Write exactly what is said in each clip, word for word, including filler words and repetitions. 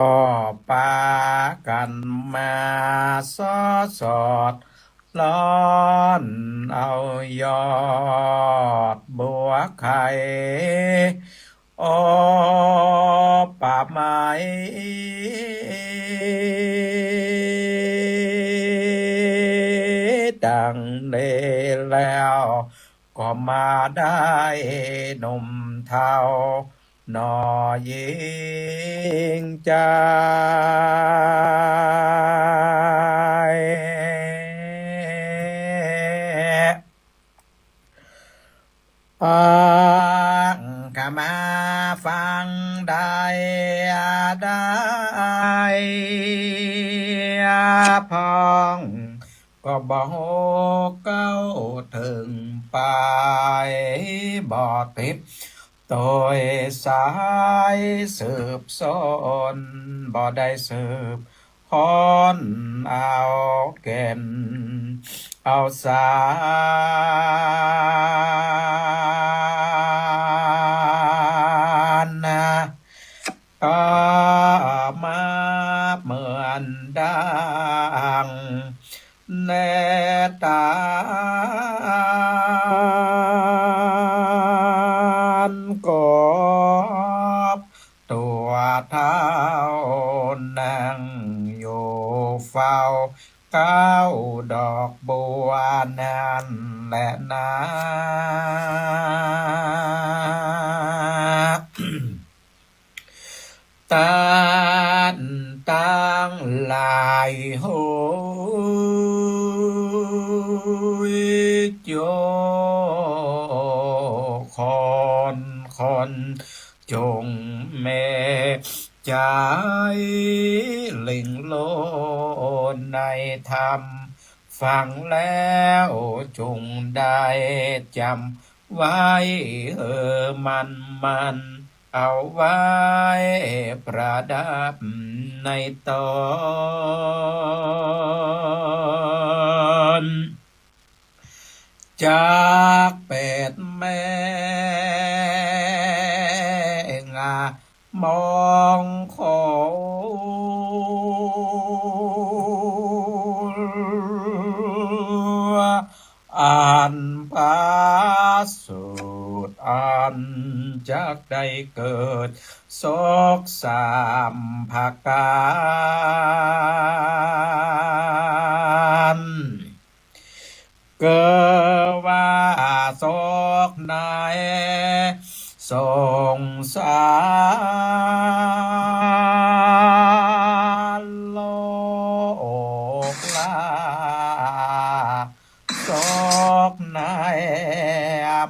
ก็ปากั๋นมาสดสดฮ้อน เอายอดบัวไข่ โอ้ ป่าไม้ ดังนี้แล้ว ก็มาได้หนุ่มเฒ่า หน่อญิงจาย ปักกะมาฟังได้ ได้ พ่อง ก็บ่ฮู้เก๊าเถิงปาย บ่ติด โตยสายสืบสน บ่ได้สืบค้นเอาแก่นเอาสารนะ ก็มาเหมือนดัง แน่ตานกบ ตั๋วเฒ่านั่งอยู่เฝ้า เก๊าดอกบัวนั้นแหละนา ต้านตังหลายฮู้จุคน คนจงแม่ใจ๋เล็งโลในธรรม ฟังแล้วจงได้จ๋ำไว้ เออ มั่นมั่น เอาไว้ประดับในตน จักเป๋นแม่งามมงคล อันประเสริฐ อันจักได้เกิดสุขสามประก๋าน คือว่าสุขในสงสารโลกลา สุขใน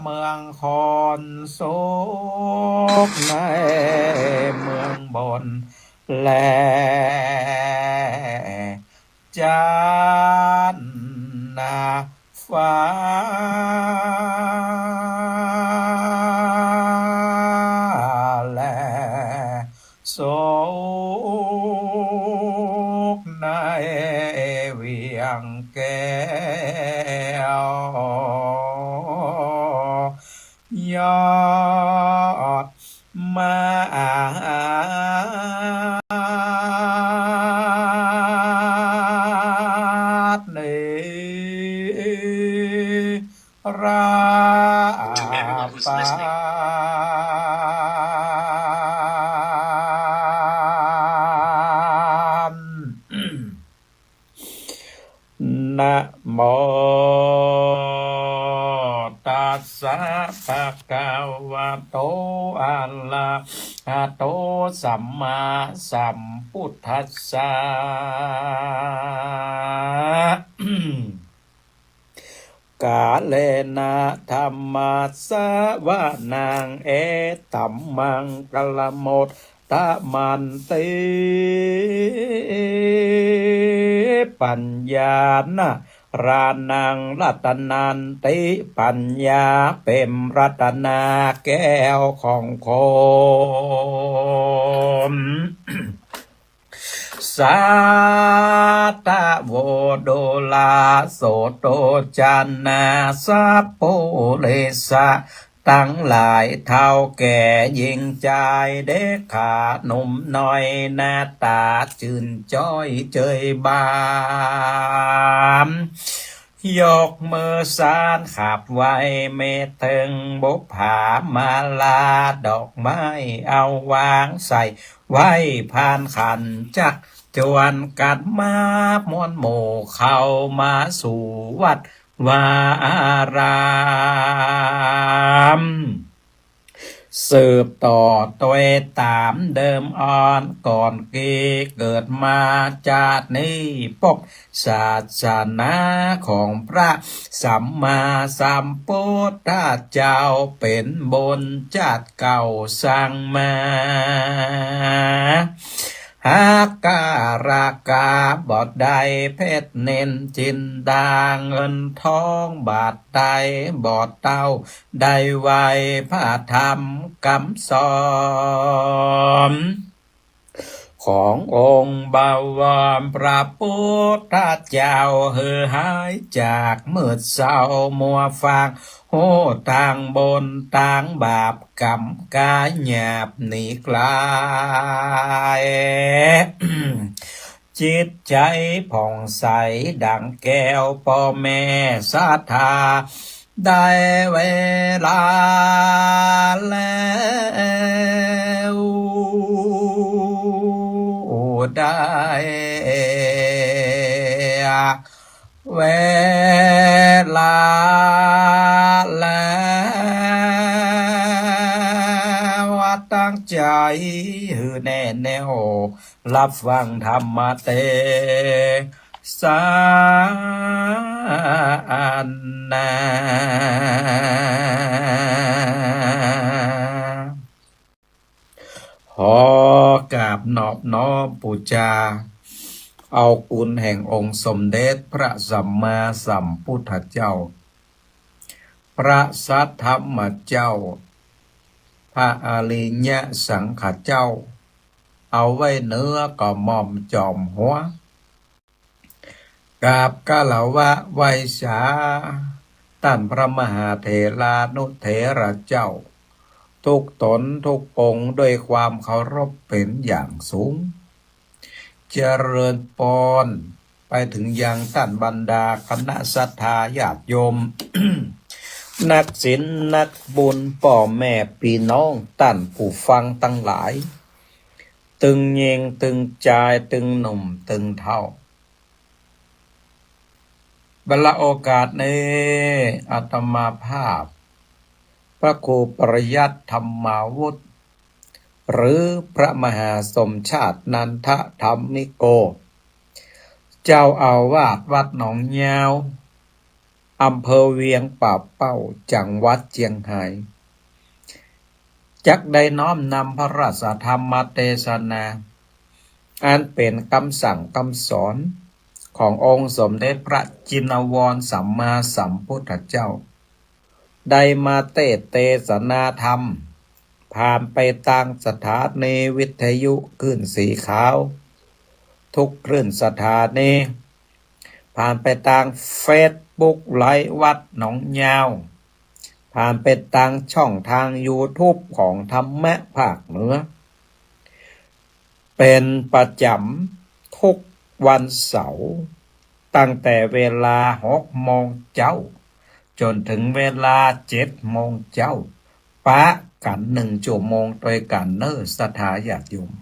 เมืองคน สุขในเมืองบน และจั๊นฟ้า และ สุขในเวียงแก้ว ยอดมหาเนร Welcome everyone who's listening. นะโมตัสสะ ภะคะวะโต อะระหะโต สัมมาสัมพุทธัสสะ กาเลนะธัมมัสสะวะนัง เอตัมมังคะละมุตตะมันติ ปัญญานะรานัง รัตนันติ ปัญญาเป๋นรัตนาแก้วของคน สาธะโว ดูราโสโต จานา สัพปุริสะ ตังหลายเฒ่าแก่ญิงจายเด็กขาหนุ่มน้อยหน้าต๋าจื้นจ้อยเจยบาน ยกมือสานขับไหว้เมตเถิงบุปผามาลาดอกไม้เอาวางใส่ไหว้พานขันจักจวนกั๋นมาม้วนหมู่เข้ามาสู่วัด วาอาราม สืบต่อตวยต๋ามเดิมอ่อนก่อนเกยเกิดมาจาตินี้ปกศาสนาของพระสัมมาสัมพุทธเจ้าเป๋นบุญจาติเก่าสั่งมา หากการะกาบ่ได้เพชรนิลจินดาเงินทองบาทใดบ่เต้าได้ไหว้พระธรรมกำสอน ขององค์บวรพระพุทธเจ้าหื้อหายจากมืดเศร้ามัวฟาง ฮู้ตางบุญตางบาปกรรมกายหยาบหนีไกล จิตใจ๋ผ่องใสดังแก้วป้อแม่ศรัทธา ได้เวลาแล้ว ได้ เวลาแล้ว ตั้งใจ๋หื้อแน่แน่ว ฮับฟังธรรมเตสนา ขอกราบนอบน้อมปู๋จา เอากุณแห่งองค์สมเด็จพระสัมมาสัมพุทธเจ้า พระสัทธรรมเจ้า พระอริยสังฆเจ้า เอาไว้เหนือกระหม่อมจอมหัว กราบคารวะไหว้สา ต้านพระมหาเถรานุเถระเจ้า ทุกต๋นทุกองค์ด้วยความเคารพเป๋นอย่างสูง เจริญปอนไปเถิงยังต้านบรรดาคณะศรัทธาญาติโยม นักศีลนักบุญ ป้อแม่ปี้น้อง ต้านผู้ฟังตังหลาย ตึงญิงตึงจาย ตึงหนุ่มตึงเฒ่า บัลละโอกาสนี้ อาตมาภาพ พระครูปริยัติธรรมาวุธ หรือพระมหาสมชาตินันทธรรมิโก เจ้าอาวาสวัดหนองยาว อำเภอเวียงป่าเป้า จังหวัดเจียงฮาย จักได้น้อมนำพระราชธรรมเตสนา อันเป๋นกำสั่งกำสอนขององค์สมเด็จพระจินวรสัมมาสัมพุทธเจ้า ได้มาเตสน์เตสนาธรรม ผ่านไปตางสถานีวิทยุคลื่นสีขาว ทุกคลื่นสถานี ผ่านไปตางเฟซบุ๊กไลฟ์วัดหนองยาว ผ่านไปตางช่องทางยูทูบของธรรมะภาคเหนือ เป๋นประจ๋ำทุกวันเสาร์ ตั้งแต่เวลาหกโมงเจ๊า จ๋นเถิงเวลาเจ็ดโมงเจ๊า ปะกั๋นหนึ่งชั่วโมงตวยกั๋นเน่อศรัทธาญาติโยม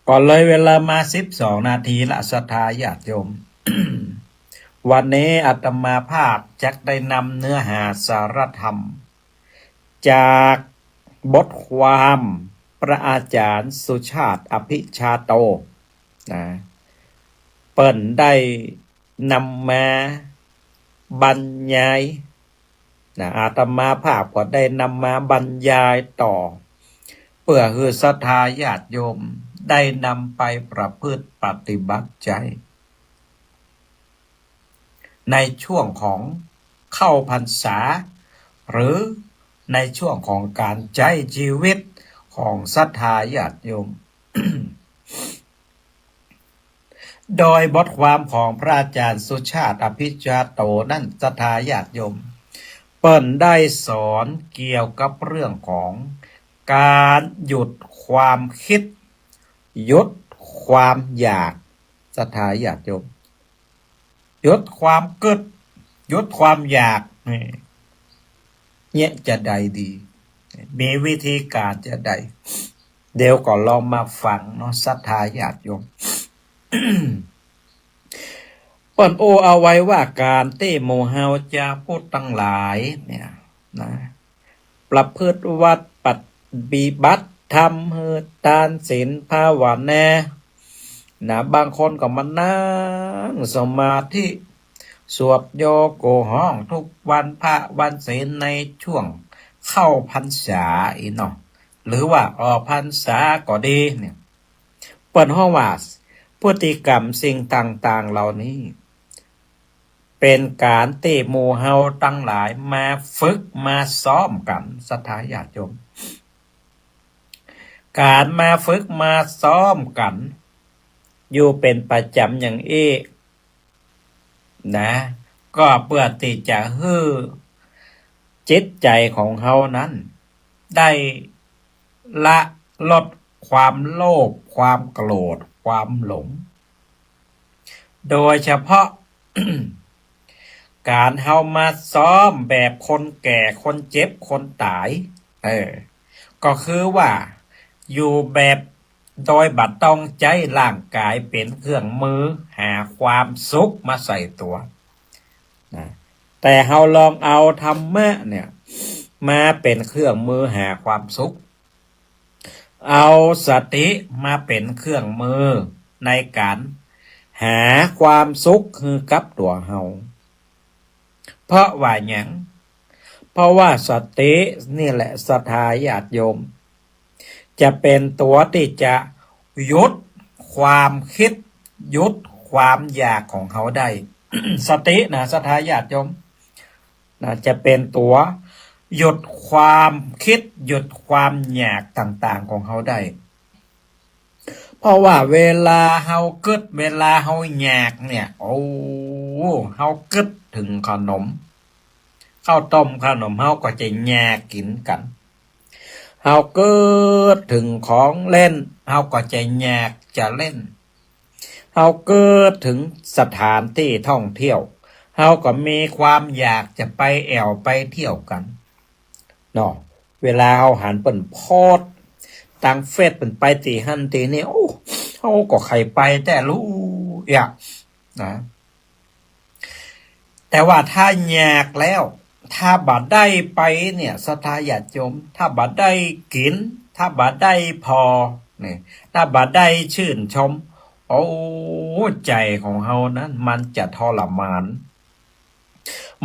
ก็เลยเวลามาสิบสองนาทีละศรัทธาญาติโยม วันนี้อาตมาภาพจักได้นำเนื้อหาสาระธรรม จากบทความพระอาจ๋ารย์สุชาติอภิชาโต นะ เปิ้นได้นำมาบรรยาย นะ อาตมาภาพก็ได้นำมาบรรยายต่อ เปื้อหื้อศรัทธาญาติโยมได้นำไปประพฤติปฏิบัติใจ๊ ในช่วงของเข้าพรรษา หรือในช่วงของก๋านใจ๊จีวิตของศรัทธาญาติโยม โดยบทความของพระอาจ๋ารย์สุชาติอภิชาโตนั้น ศรัทธาญาติโยม เป ปิ้นได้สอนเกี่ยวกับเรื่องของก๋านหยุดความกึ๊ด หยุดความอยาก ศรัทธาญาติโยม หยุดความกึ๊ด หยุดความอยาก นี่ เนี่ยจะใดดี มีวิธีก๋านจะใด เดี๋ยวก็ลองมาฟังเนาะ ศรัทธาญาติโยม เปิ้นโอ้เอาไว้ว่าก๋านตี้หมู่เฮาจาวพุทธตังหลายเนี่ยนะ ประพฤติวัตรปฏิบัติธรรม หื้อตานศีลภาวนา นะ บางคนก็มานั่งสมาธิ สวดโยโกห้องทุกวันพระวันศีลในช่วงเข้าพรรษาอี้เนาะ หรือว่าออกพรรษาก็ดีเนี่ย เปิ้นฮ้องว่าพฤติกรรมสิ่งต่างๆ เหล่านี้ เป๋นก๋านตี้หมู่เฮาตังหลายมาฝึกมาซ้อมกั๋น ศรัทธาญาติโยม ก๋านมาฝึกมาซ้อมกั๋นอยู่เป๋นประจ๋ำอย่างอี้นะ ก็เปื้อตี้จะหื้อจิตใจ๋ของเฮานั้นได้ละลดความโลภ ความโกรธ ความหลง โดยเฉพาะ ก๋านเฮามาซ้อมแบบคนแก่ คนเจ็บ คนต๋าย เออ ก็คือว่าอยู่แบบโดยบ่ต้องใจ๊ร่างก๋ายเป๋นเครื่องมือหาความสุขมาใส่ตั๋วนะ แต่เฮาลองเอาธรรมะเนี่ยมาเป๋นเครื่องมือหาความสุข เอาสติมาเป๋นเครื่องมือในก๋านหาความสุขหื้อกับตั๋วเฮา เพราะว่าหยัง เพราะว่าสตินี่แหละ ศรัทธาญาติโยม จะเป๋นตั๋วตี้จะหยุดความกึ๊ด หยุดความอยากของเฮาได้ สตินะ ศรัทธาญาติโยม นะ จะเป๋นตั๋วหยุดความกึ๊ด หยุดความอยากต่างๆ ของเฮาได้ เพราะว่าเวลาเฮากึ๊ด เวลาเฮาอยากเนี่ย โอ้ เฮากึ๊ดเถิงขนม ข้าวต้มขนม เฮาก็จะอยากกิ๋นกั๋น เฮากึ๊ดเถิงของเล่น เฮาก็จะอยากจะเล่น เฮากึ๊ดเถิงสถานตี้ท่องเที่ยว เฮาก็มีความอยากจะไปแอ่วไปเที่ยวกั๋นเนาะ เวลาเฮาหันเปิ้นโพสต์ตางเฟซ เปิ้นไปตี้หั้นตี้นี่ โอ้ เฮาก็ใค่ไปแต๊ลูก อยากนะ แต่ว่าถ้าอยากแล้ว ถ้าบ่ได้ไปเนี่ย ศรัทธาญาติโยม ถ้าบ่ได้กิ๋น ถ้าบ่ได้ผ่อเนี่ย ถ้าบ่ได้ชื่นชม โอ้ ใจ๋ของเฮานั้นมันจะทรมาน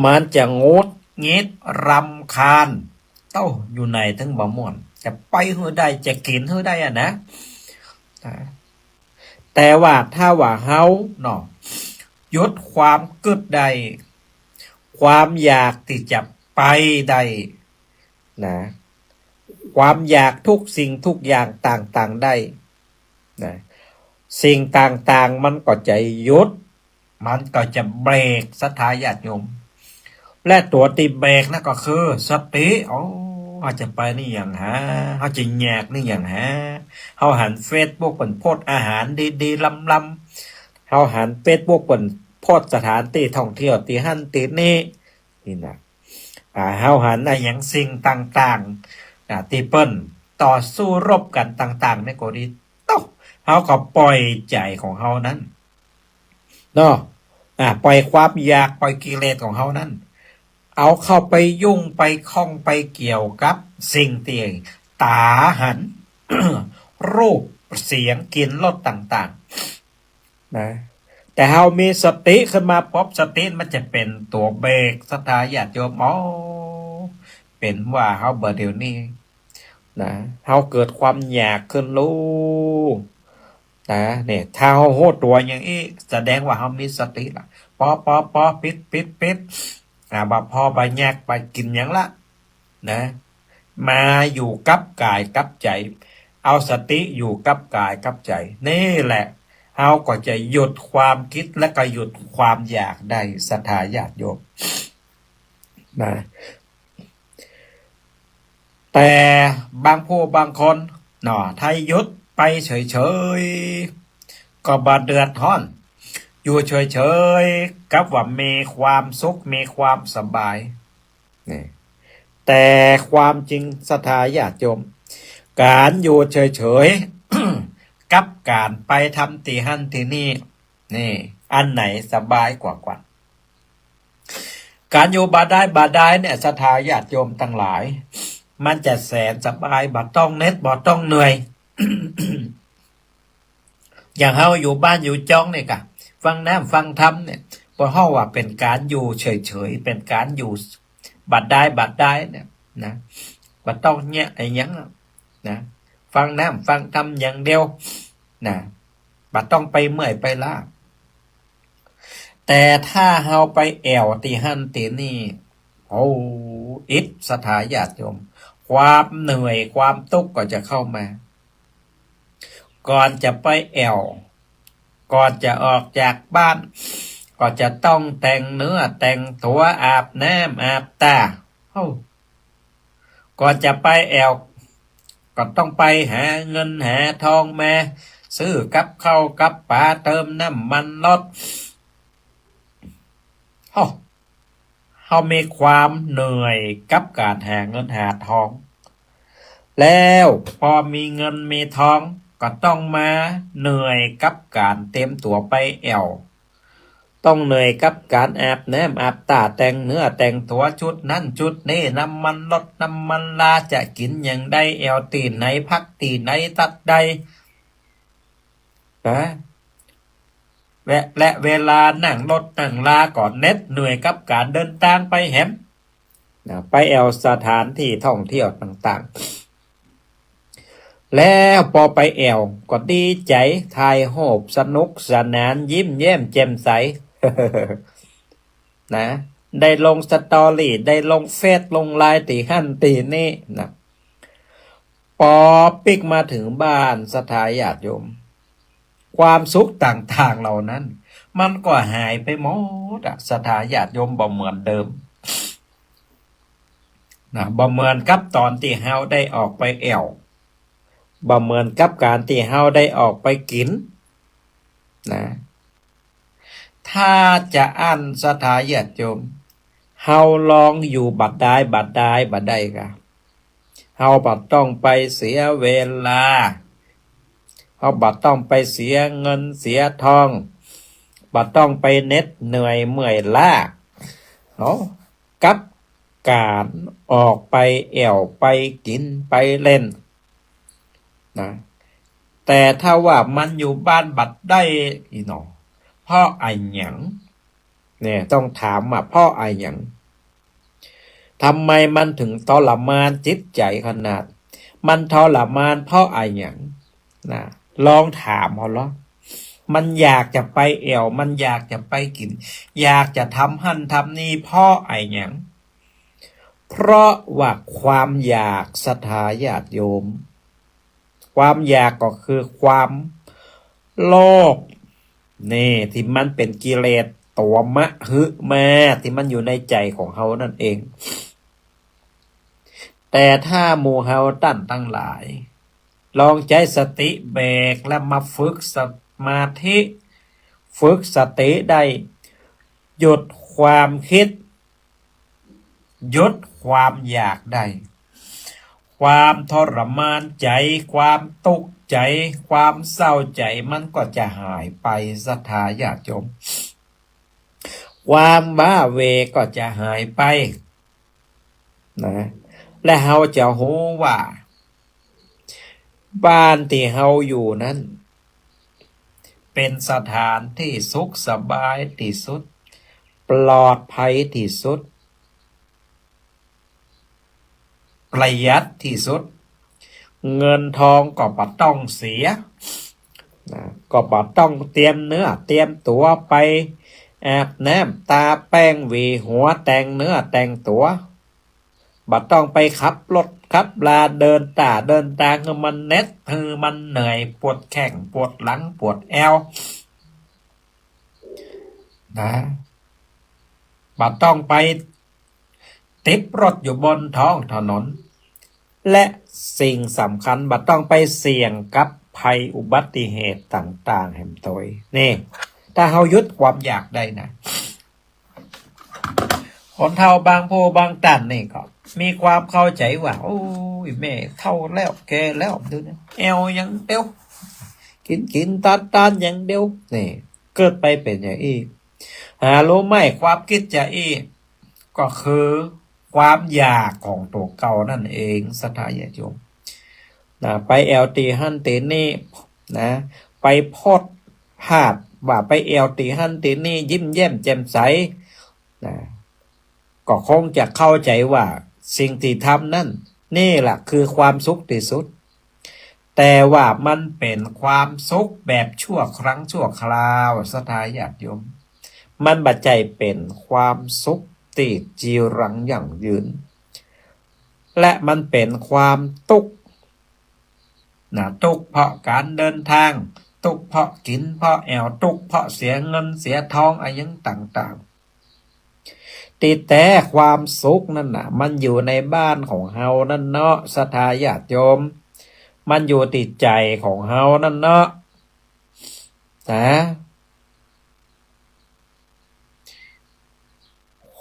มันจะหงุดหงิดรำคาญ เต้า อยู่ไหนเถิงบ่ม่วน จะไปหื้อได้ จะกิ๋นหื้อได้อะนะ นะ แต่ว่าถ้าว่าเฮาเนาะ หยุดความกึ๊ดได้ ความอยากตี้จะไปได้นะ ความอยากทุกสิ่งทุกอย่างต่างๆ ได้นะ สิ่งต่างๆ มันก็จะหยุด มันก็จะเบรก ศรัทธาญาติโยม และตั๋วตี้เบรกนั้นก็คือสติ โอ้ เฮาจะไปนี่หยังหา เฮาจะอยากนี่หยังหา เฮาหันเฟซบุ๊กเปิ้นโพสต์อาหารดีๆ ล้ำๆ เฮาหันเฟซบุ๊กเปิ้นโพสต์สถานตี้ท่องเที่ยวตี้หั้นตี้นี่ นี่นะ อ่า เฮาหันอะหยังสิ่งต่างๆ อ่า ตี้เปิ้นต่อสู้รบกั๋นต่างๆ นี่ก็ดี เต้า เฮาก็ปล่อยใจ๋ของเฮานั้นเนาะ อ่า ปล่อยความอยาก ปล่อยกิเลสของเฮานั้น เอาเข้าไปยุ่งไปข้องไปเกี่ยวกับสิ่งตี้ต๋าหัน รูป เสียง กลิ่น รสต่างๆ นะ แต่เฮามีสติขึ้นมาปุ๊บ สติมันจะเป๋นตั๋วเบรก ศรัทธาญาติโยม อ๋อ เป๋นว่าเฮาบ่าเดี่ยวนี้นะ เฮาเกิดความอยากขึ้นลูกนะ เนี่ย ถ้าเฮาฮู้ตั๋วอย่างอี้ แสดงว่าเฮามีสติละ ปอ ปอ ปอ ปิด ปิด ปิด อ่า บ่าผ่อ บ่าอยาก บ่ากิ๋นหยังละ นะ มาอยู่กับก๋ายกับใจ๋ เอาสติอยู่กับก๋ายกับใจ๋ นี่แหละ เฮาก็จะหยุดความกึ๊ด และก็หยุดความอยากได้ ศรัทธาญาติโยม นะ แต่บางผู้บางคนเนาะ ถ้าหยุดไปเฉยๆ ก็บ่เดือดฮ้อน อยู่เฉยๆ กับว่ามีความสุข มีความสบาย นี่ แต่ความจริงศรัทธาญาติโยม ก๋านอยู่เฉยๆ กับก๋านไปทำตี้หั้นตี้นี่ นี่ อันไหนสบายกว่ากั๋น ก๋านอยู่บ่าดายบ่าดายเนี่ย ศรัทธาญาติโยมตังหลาย มันจะแสนสบาย บ่ต้องเหน็ด บ่ต้องเหนื่อย อย่างเฮาอยู่บ้านอยู่จ๊องนี่ก่ะ ฟังน้ำฟังธรรมเนี่ย บ่ฮ้องว่าเป๋นก๋านอยู่เฉยๆ เป๋นก๋านอยู่บ่าดายบ่าดายเนี่ยนะ บ่ต้องเยียะอะหยังอะนะ ฟังน้ำฟังธรรมอย่างเดียวนะ บ่ต้องไปเมื่อยไปล้า แต่ถ้าเฮาไปแอ่วตี้หั้นตี้นี่ โอ้ อิด ศรัทธาญาติโยม ความเหนื่อยความตุ๊กข์ก็จะเข้ามา ก่อนจะไปแอ่ว ก่อนจะออกจากบ้าน ก็จะต้องแต่งเนื้อแต่งตั๋ว อาบน้ำอาบต๋า โอ้ ก่อนจะไปแอ่ว ก็ต้องไปหาเงินหาทองมา ซื้อกับข้าวกับป๋า เติมน้ำมันรถ โอ้ เฮามีความเหนื่อยกับก๋านหาเงินหาทอง แล้วปอมีเงินมีทอง ก็ต้องมาเหนื่อยกับก๋านเตรียมตั๋วไปแอ่ว ต้องเหนื่อยกับก๋านอาบน้ำอาบต๋า แต่งเนื้อแต่งตั๋ว ชุดนั้นชุดนี้ น้ำมันรถน้ำมันรา จะกิ๋นหยังใด แอ่วตี้ไหน พักตี้ไหน ตั๊ดใด นะ และ และเวลานั่งรถนั่งรา ก็เหน็ดเหนื่อยกับก๋านเดินตางไปแหม นะ ไปแอ่วสถานตี้ท่องเที่ยวต่างๆ แล้วปอไปแอ่วก็ดีใจ๋ ถ่ายรูปสนุกสนาน ยิ้มแย้มแจ่มใส นะ ได้ลงสตอรี่ ได้ลงเฟซลงไลน์ตี้หั้นตี้นี่นะ ปอปิ๊กมาเถิงบ้านศรัทธาญาติโยม ความสุขต่างๆ เหล่านั้น มันก็หายไปหมดอะ ศรัทธาญาติโยม บ่เหมือนเดิมนะ บ่เหมือนกับต๋อนตี้เฮาได้ออกไปแอ่ว บ่เหมือนกับก๋านตี้เฮาได้ออกไปกิ๋นนะ ถ้าจะอั้นศรัทธาญาติโยม เฮาลองอยู่บ่าดายบ่าดายบ่าดายก่ะ เฮาบ่ต้องไปเสียเวลา เฮาบ่ต้องไปเสียเงินเสียทอง บ่ต้องไปเหน็ดเหนื่อยเมื่อยล้า เนาะ กับก๋านออกไปแอ่วไปกิ๋นไปเล่นนะ แต่ถ้าว่ามันอยู่บ้านบ่ได้อี้หนอ เพราะอะหยัง เนี่ย ต้องถามว่าเพราะอะหยัง ทำไมมันเถิงทรมานจิตใจ๋ขนาด มันทรมานเพราะอะหยังนะ ลองถามเฮาลอ มันอยากจะไปแอ่ว มันอยากจะไปกิ๋น อยากจะทำหั้นทำนี่ เพราะอะหยัง เพราะว่าความอยากศรัทธาญาติโยม ความอยากก็คือความโลภ นี่ ตี้มันเป๋นกิเลสตั๋วมะหืมา ตี้มันอยู่ในใจ๋ของเฮานั่นเอง แต่ถ้าหมู่เฮาต้านตังหลาย ลองใจ๊สติเบรก และมาฝึกสมาธิ ฝึกสติได้ หยุดความกึ๊ด หยุดความอยากได้ ความทรมานใจ๋ ความตุ๊กข์ใจ๋ ความเศร้าใจ๋ มันก็จะหายไป ศรัทธาญาติโยม ความว้าเหว่ก็จะหายไปนะ และเฮาจะฮู้ว่า บ้านตี้เฮาอยู่นั้น เป๋นสถานตี้สุขสบายตี้สุด ปลอดภัยตี้สุด ประหยัดตี้สุด เงินทองก็บ่ต้องเสียนะ ก็บ่ต้องเตรียมเนื้อเตรียมตั๋วไปอาบน้ำต๋าแป้งหวีหัว แต่งเนื้อแต่งตั๋ว บ่ต้องไปขับรถขับลา เดินต๋าเดินตางหื้อมันเหน็ด หื้อมันเหนื่อย ปวดแข้งปวดหลังปวดแอวนะ บ่ต้องไปติดรถอยู่บนท้องถนน และสิ่งสำคัญบ่ต้องไปเสี่ยงกับภัยอุบัติเหตุต่างๆ แหมตวย นี่ ถ้าเฮาหยุดความอยากได้นะ คนเฒ่าบางผู้บางต้านนี่ก็มีความเข้าใจ๋ว่า โอ้ย แม่เฒ่าแล้ว แก่แล้ว ดูนะ แอ่วอย่างเดียว กิ๋นกิ๋นตานตานอย่างเดียว นี่ เกิดไปเป๋นอย่างอี้ หาฮู้ไหม ความกึ๊ดจะอี้ ก็คือความอยากของตั๋วเก่านั่นเอง ศรัทธาญาติโยม นะ ไปแอ่วตี้หั้นตี้นี่ นะ ไปพลอดพลาดว่าไปแอ่วตี้หั้นตี้นี่ ยิ้มแย้มแจ่มใส นะ ก็คงจะเข้าใจ๋ว่าสิ่งตี้ทำนั้น นี่แหละคือความสุขตี้สุด แต่ว่ามันเป๋นความสุขแบบชั่วครั้งชั่วคราว ศรัทธาญาติโยม มันบ่ใจ้เป๋นความสุขตี้จีรังยั่งยืน และมันเป๋นความตุ๊กข์ นะ ตุ๊กข์เพราะก๋านเดินตาง ตุ๊กข์เพราะกิ๋น เพราะแอ่ว ตุ๊กข์เพราะเสียเงินเสียทองอะหยังต่างๆ ตี้แต๊ความสุขนั้นน่ะ มันอยู่ในบ้านของเฮานั่นเนาะ ศรัทธาญาติโยม มันอยู่ตี้ใจ๋ของเฮานั่นเนาะ นะ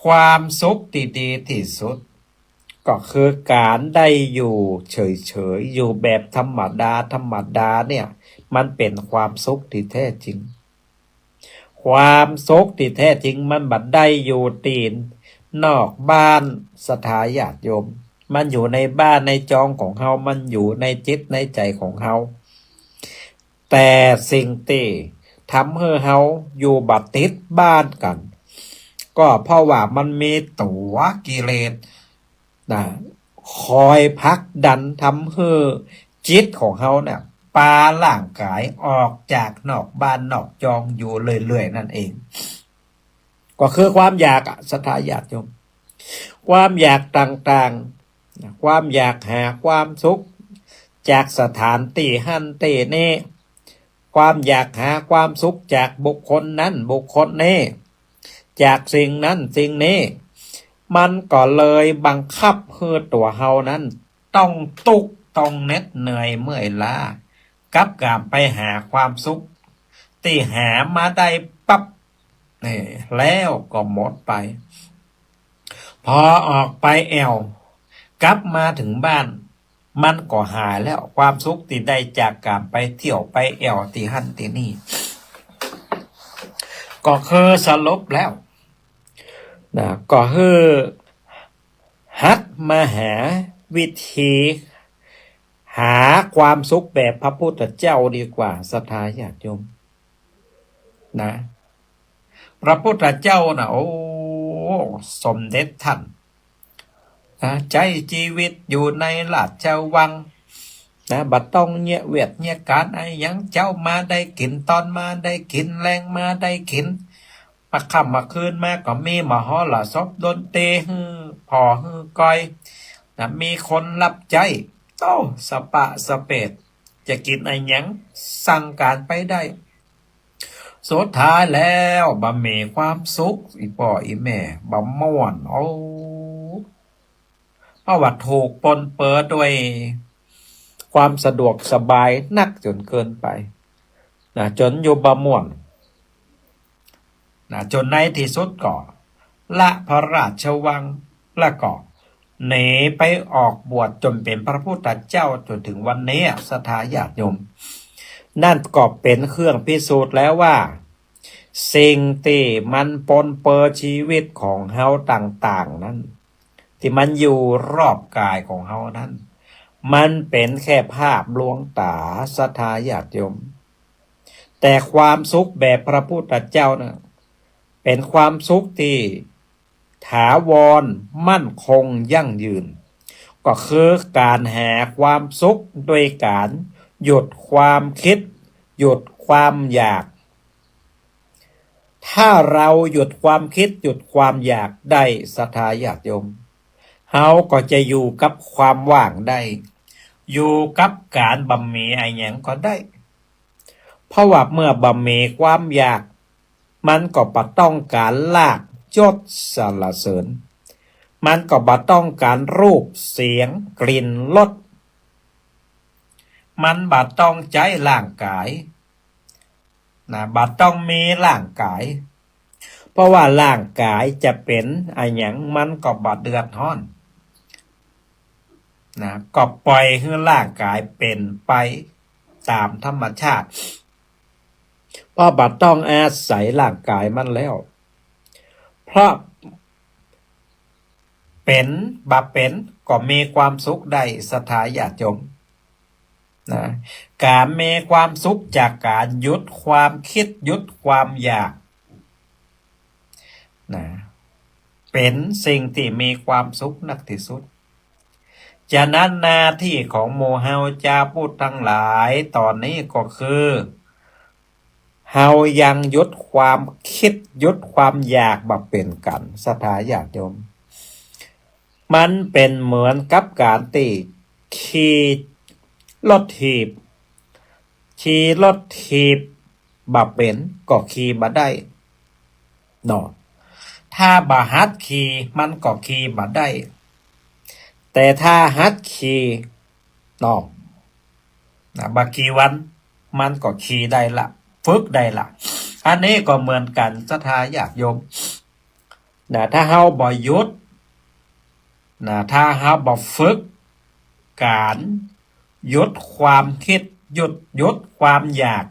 ความสุขตี้ดีตี้สุด ก็คือก๋านได้อยู่เฉยๆ อยู่แบบธรรมดาธรรมดาเนี่ย มันเป๋นความสุขตี้แท้จริง ความสุขตี้แท้จริงมันบ่ได้อยู่ตี้นอกบ้าน ศรัทธาญาติโยม มันอยู่ในบ้านในจองของเฮา มันอยู่ในจิตในใจ๋ของเฮา แต่สิ่งตี้ทำหื้อเฮาอยู่บ่ติดบ้านกั๋น ก็เพราะว่ามันมีตั๋วกิเลส นะ คอยผลักดันทำหื้อจิตของเฮาเนี่ย ปาร่างก๋ายออกจากนอกบ้านนอกจองอยู่เรื่อยๆ นั่นเอง ก็คือความอยากอะ ศรัทธาญาติโยม ความอยากต่างๆ นะ ความอยากหาความสุขจากสถานตี้หั้นตี้นี่ ความอยากหาความสุขจากบุคคลนั้นบุคคลนี้ จากสิ่งนั้นสิ่งนี้ มันก็เลยบังคับหื้อตั๋วเฮานั้นต้องตุ๊กข์ ต้องเหน็ดเหนื่อยเมื่อยล้า กับก๋านไปหาความสุขตี้หามาได้ปั๊บ นี่ แล้วก็หมดไป พอออกไปแอ่ว กลับมาเถิงบ้าน มันก็หายแล้ว ความสุขตี้ได้จากก๋านไปเที่ยวไปแอ่วตี้หั้นตี้นี่ ก็คือสรุปแล้ว นะ ก็คือหัดมาหาวิธีหาความสุขแบบพระพุทธเจ้าดีกว่า ศรัทธาญาติโยม นะ พระพุทธเจ้าน่ะ โอ้ สมเด็จต้าน นะ ใจ๊จีวิตอยู่ในราชวัง นะ บ่ต้องเยียะเวียกเยียะก๋านอะหยัง เจ๊ามาได้กิ๋น ตอนมาได้กิ๋น แลงมาได้กิ๋น มาค่ำมาคืนมาก็มีมหรสพดนตรีหื้อผ่อหื้อก่อย นะ มีคนฮับใจ๊ โอ้ สะปะสะเปด จะกิ๋นอะหยัง สั่งก๋านไปได้ สุดท้ายแล้วบ่มีความสุข อี่ป้ออี่แม่ บ่ม่วน โอ้ เพราะว่าถูกปนเปื้อด้วยความสะดวกสบายนักจ๋นเกินไป นะ จ๋นอยู่บ่ม่วน นะ จ๋นในตี้สุดก็ละพระราชวัง แล้วก็หนีไปออกบวชจ๋นเป๋นพระพุทธเจ้าจ๋นเถิงวันนี้ ศรัทธาญาติโยม นั่นก็เป๋นเครื่องพิสูจน์แล้วว่า สิ่งตี้มันปนเปื้อจีวิตของเฮาต่างๆ นั้น ตี้มันอยู่รอบก๋ายของเฮานั้น มันเป๋นแค่ภาพลวงต๋า ศรัทธาญาติโยม แต่ความสุขแบบพระพุทธเจ้าน่ะ เป๋นความสุขตี้ถาวรมั่นคงยั่งยืน ก็คือก๋านหาความสุขโดยก๋านหยุดความกึ๊ด หยุดความอยาก ถ้าเฮาหยุดความกึ๊ด หยุดความอยากได้ ศรัทธาญาติโยม เฮาก็จะอยู่กับความว่างได้ อยู่กับก๋านบ่มีอะหยังก็ได้ เพราะว่าเมื่อบ่มีความอยาก มันก็บ่ต้องก๋านลาภยศสรรเสริญ มันก็บ่ต้องก๋านรูป เสียง กลิ่น รส มันบ่ต้องใจ๊ร่างก๋าย นะ บ่ต้องมีร่างก๋าย เพราะว่าร่างก๋ายจะเป๋นอะหยังมันก็บ่เดือดฮ้อน นะ ก็ปล่อยหื้อร่างก๋ายเป๋นไปต๋ามธรรมชาติ เพราะบ่ต้องอาศัยร่างก๋ายมันแล้ว เพราะ เป๋น บ่เป๋น ก็มีความสุขได้ ศรัทธาญาติโยม นะ ก๋านมีความสุขจากก๋านหยุดความกึ๊ด หยุดความอยาก นะ เป๋นสิ่งตี้มีความสุขนักตี้สุด ฉะนั้นหน้าตี้ของหมู่เฮาจาวพุทธตังหลายต๋อนนี้ก็คือ เฮายังหยุดความกึ๊ด หยุดความอยากบ่เป๋นกั๋น ศรัทธาญาติโยม มันเป๋นเหมือนกับก๋านตี้ขี่รถถีบ ขี่รถถีบบ่เป๋นก็ขี่บ่ได้เนาะ ถ้าบ่หัดขี่มันก็ขี่บ่ได้ แต่ถ้าหัดขี่เนาะ นะ บ่กี่วันมันก็ขี่ได้ละ ฝึกได้ละ อันนี้ก็เหมือนกั๋น ศรัทธาญาติโยม นะ ถ้าเฮาบ่หยุด นะ ถ้าเฮาบ่ฝึกก๋านหยุดความกึ๊ด หยุด หยุดความอยาก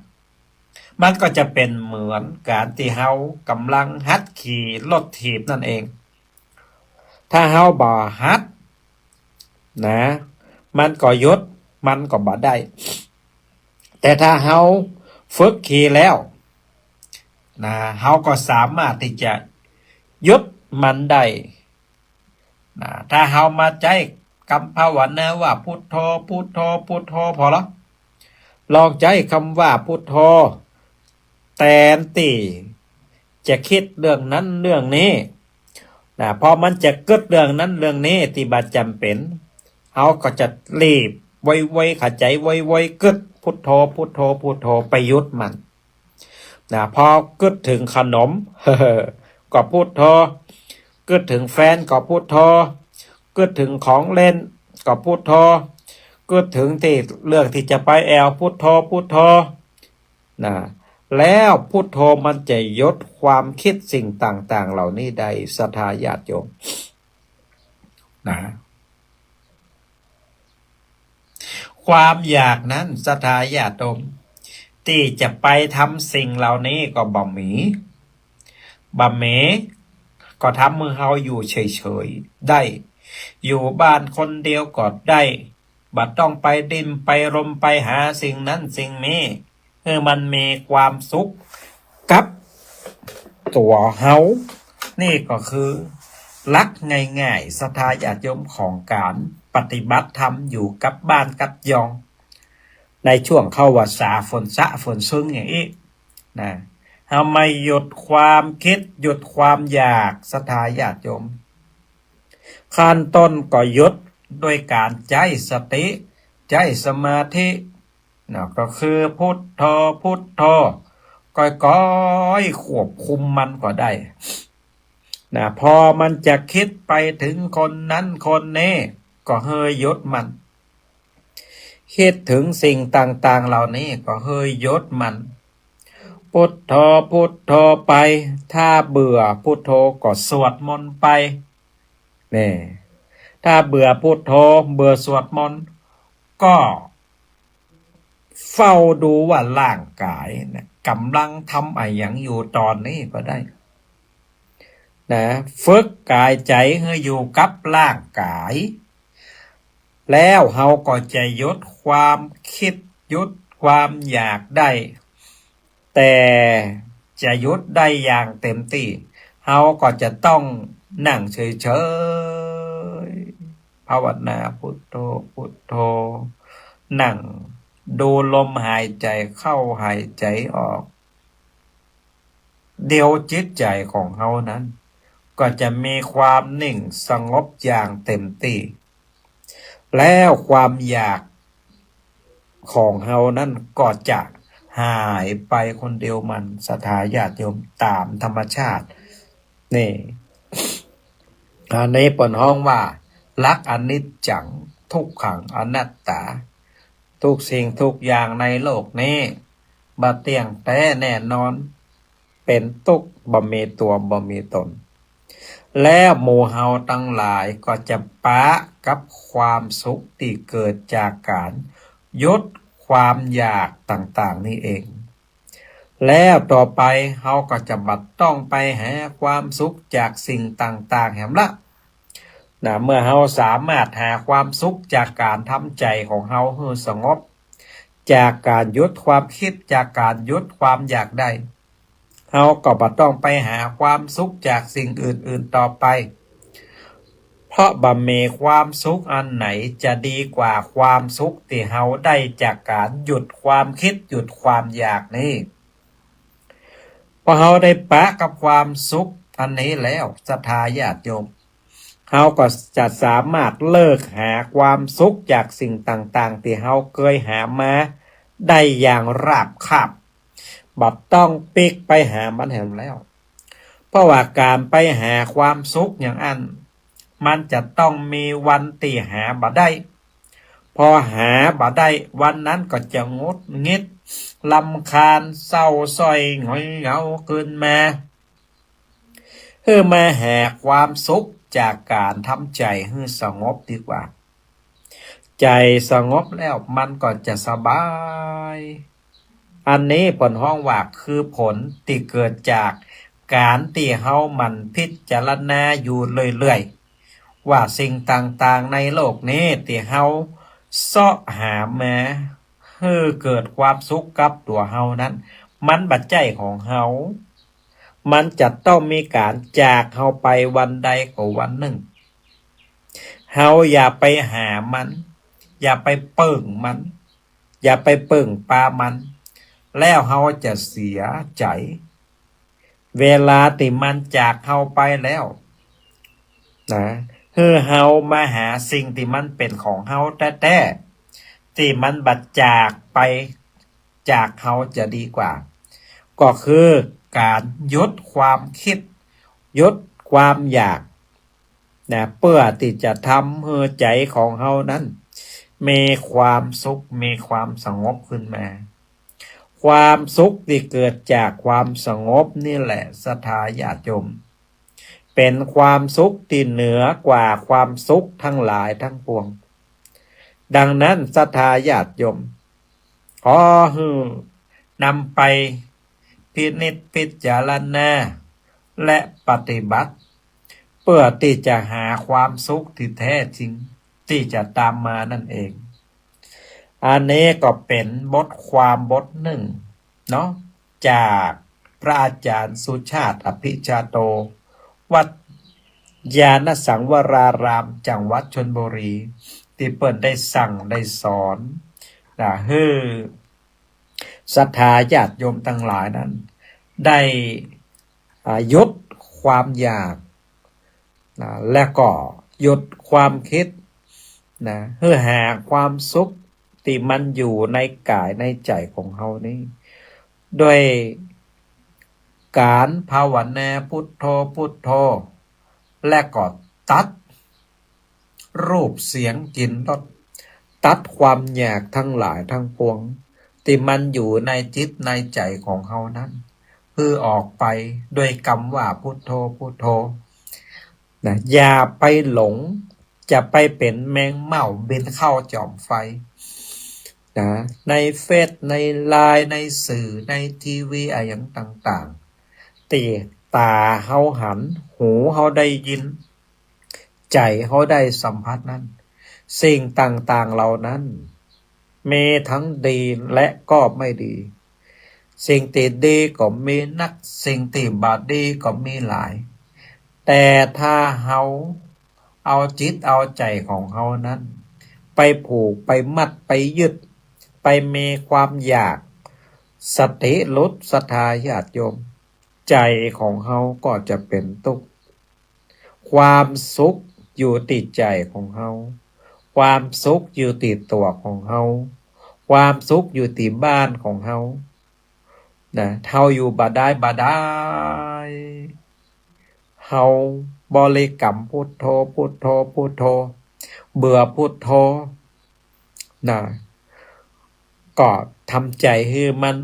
มันก็จะเป๋นเหมือนก๋านตี้เฮาก่ำลังหัดขี่รถถีบนั่นเอง ถ้าเฮาบ่หัด นะ มันก็หยุด มันก็บ่ได้ แต่ถ้าเฮาฝึกขี่แล้ว นะ เฮาก็สามารถตี้จะหยุดมันได้ นะ ถ้าเฮามาใจ๊กำภาวนาว่า พุทโธ พุทโธ พุทโธ ผ่อละ ลองใจ๊กำว่า พุทโธ แตนตี้จะกึ๊ดเรื่องนั้นเรื่องนี้ นะ พอมันจะกึ๊ดเรื่องนั้นเรื่องนี้ตี้บ่จ๋ำเป๋น เฮาก็จะรีบไวๆ ขะใจ๋ไวๆ กึ๊ด พุทโธ พุทโธ พุทโธ ไปหยุดมัน นะ พอกึ๊ดเถิงขนม ก็พุทโธ กึ๊ดเถิงแฟนก็พุทโธ กึ๊ดเถิงของเล่นก็พุทโธ กึ๊ดเถิงตี้ เรื่องตี้จะไปแอ่ว พุทโธ พุทโธ นะ แล้วพุทโธมันจะหยุดความกึ๊ดสิ่งต่างๆ เหล่านี้ได้ ศรัทธาญาติโยม นะ ความอยากนั้น ศรัทธาญาติโยม ตี้จะไปทำสิ่งเหล่านี้ก็บ่มี บ่มี ก็ทำหื้อเฮาอยู่เฉยๆ ได้ อยู่บ้านคนเดียวก็ได้ บ่ต้องไปดิ้นไปรนไปหาสิ่งนั้นสิ่งนี้ หื้อมันมีความสุขกับตั๋วเฮา นี่ก็คือหลักง่ายๆ ศรัทธาญาติโยม ของก๋านปฏิบัติธรรมอยู่กับบ้านกับจอง ในช่วงเข้าพรรษาฝนซะฝนซึ่งอย่างอี้ นะ เฮามาหยุดความกึ๊ด หยุดความอยาก ศรัทธาญาติโยม ขั้นต้นก็หยุดด้วยก๋านใจ๊สติ ใจ๊สมาธิ นะ ก็คือพุทโธ พุทโธ ก้อยๆ ควบคุมมันก็ได้ นะ พอมันจะกึ๊ดไปเถิงคนนั้นคนนี้ ก็หื้อหยุดมัน กึ๊ดเถิงสิ่งต่างๆ เหล่านี้ ก็หื้อหยุดมัน พุทโธ พุทโธ ไป ถ้าเบื่อพุทโธก็สวดมนต์ไป นี่ ถ้าเบื่อพุทโธ เบื่อสวดมนต์ ก็เฝ้าดูว่าร่างก๋ายเนี่ยก่ำลังทำอะหยังอยู่ต๋อนนี้ก็ได้ นะ ฝึกก๋ายใจ๋หื้ออยู่กับร่างก๋าย แล้วเฮาก็จะหยุดความกึ๊ด หยุดความอยากได้ แต่จะหยุดได้อย่างเต็มตี้ เฮาก็จะต้องนั่งเฉยๆ ภาวนาพุทโธ พุทโธ นั่งดูลมหายใจ๋เข้าหายใจ๋ออก เดี๋ยวจิตใจ๋ของเฮานั้น ก็จะมีความนิ่งสงบอย่างเต็มตี้ แล้วความอยากของเฮานั้นก็จะหายไปคนเดียวมัน ศรัทธาญาติโยม ต๋ามธรรมชาติ นี่ อันนี้เปิ้นฮ้องว่าหลักอนิจจัง ทุกขัง อนัตตา ทุกสิ่งทุกอย่างในโลกนี้บ่เตี้ยงแต๊แน่นอน เป๋นตุ๊กข์ บ่มีตั๋ว บ่มีต๋น แล้วหมู่เฮาตังหลายก็จะปะกับความสุขตี้เกิดจากก๋านหยุดความอยากต่างๆ นี่เอง แล้วต่อไปเฮาก็จะบ่ต้องไปหาความสุขจากสิ่งต่างๆ แหมละ นะ เมื่อเฮาสามารถหาความสุขจากก๋านทำใจ๋ของเฮาหื้อสงบ จากก๋านหยุดความกึ๊ด จากก๋านหยุดความอยากได้ เฮาก็บ่ต้องไปหาความสุขจากสิ่งอื่นๆ ต่อไป เพราะบ่มีความสุขอันไหนจะดีกว่าความสุขตี้เฮาได้จากก๋านหยุดความกึ๊ด หยุดความอยากนี้ พอเฮาได้ปะกับความสุขอันนี้แล้ว ศรัทธาญาติโยม เฮาก็จะสามารถเลิกหาความสุขจากสิ่งต่างๆ ตี้เฮาเกยหามาได้อย่างราบคาบ บ่ต้องปิ๊กไปหามันแหมแล้ว เพราะว่าก๋านไปหาความสุขอย่างอั้น มันจะต้องมีวันตี้หาบ่ได้ พอหาบ่ได้ วันนั้นก็จะหงุดหงิด รำคาญ เศร้าส้อย หงอยเหงาขึ้นมา หื้อมาหาความสุขจากก๋านทำใจ๋หื้อสงบดีกว่า ใจ๋สงบแล้วมันก็จะสบาย อันนี้เปิ้นฮ้องว่าคือผลตี้เกิดจากก๋านตี้เฮาหมั่นพิจารณาอยู่เรื่อยๆ ว่าสิ่งต่างๆ ในโลกนี้ตี้เฮาเซาะหามาหื้อเกิดความสุขกับตั๋วเฮานั้น มันบ่ใจ้ของเฮา มันจะต้องมีก๋านจากเฮาไปวันใดก็วันนึ่ง เฮาอย่าไปหามัน อย่าไปเปิ้งมัน อย่าไปเปิ้งปามัน แล้วเฮาจะเสียใจ๋ เวลาตี้มันจากเฮาไปแล้ว นะ หื้อเฮามาหาสิ่งตี้มันเป๋นของเฮาแต๊ๆ ตี้มันบ่จากไปจากเฮาจะดีกว่า ก็คือก๋านหยุดความกึ๊ด หยุดความอยาก นะ เปื้อตี้จะทำหื้อใจ๋ของเฮานั้น มีความสุข มีความสงบขึ้นมา ความสุขตี้เกิดจากความสงบนี่แหละ ศรัทธาญาติโยม เป๋นความสุขตี้เหนือกว่าความสุขตังหลายตังปวง ดังนั้น ศรัทธาญาติโยม ขอหื้อนำไปพินิจพิจารณา และปฏิบัติ เปื้อตี้จะหาความสุขตี้แท้จริงตี้จะต๋ามมานั่นเอง อันนี้ก็เป๋นบทความบทนึ่งเนาะ จากพระอาจ๋ารย์สุชาติ อภิชาโต วัดญาณสังวราราม จังหวัดชลบุรี ตี้เปิ้นได้สั่งได้สอน นะ หื้อศรัทธาญาติโยมตังหลายนั้น ได้ อ่า หยุดความอยาก นะ และก็หยุดความกึ๊ด นะ หื้อหาความสุขตี้มันอยู่ในก๋ายในใจ๋ของเฮานี้ ด้วยก๋านภาวนาพุทโธ พุทโธ และก็ตัด รูป เสียง กลิ่น รส ตัดความอยากตังหลายตังปวงตี้มันอยู่ในจิตในใจ๋ของเฮานั้น หื้อออกไปด้วยกำว่าพุทโธ พุทโธ นะ อย่าไปหลง จะไปเป๋นแมงเม่าบินเข้าจ๋อมไฟ นะ ในเฟซ ในไลน์ ในสื่อ ในทีวี อะหยังต่างๆ ตี้ต๋าเฮาหัน หูเฮาได้ยิน ใจ๋เฮาได้สัมผัสนั้น สิ่งต่างๆ เหล่านั้น มีตังดีและก็ไม่ดี สิ่งตี้ดีก็มีนัก สิ่งตี้บ่ดีก็มีหลาย แต่ถ้าเฮาเอาจิตเอาใจ๋ของเฮานั้น ไปผูก ไปมัด ไปยึด ไปมีความอยาก สติหลุด ศรัทธาญาติโยม ใจ๋ของเฮาก็จะเป๋นตุ๊กข์ ความสุขอยู่ตี้ใจ๋ของเฮา ความสุขอยู่ตี้ตั๋วของเฮา ความสุขอยู่ตี้บ้านของเฮา นะ เฮาอยู่บ่ได้ บ่ได้ เฮา บริกรรมพุทโธ พุทโธ พุทโธ เบื่อพุทโธ นะ ก็ทำใจ๋หื้อมัน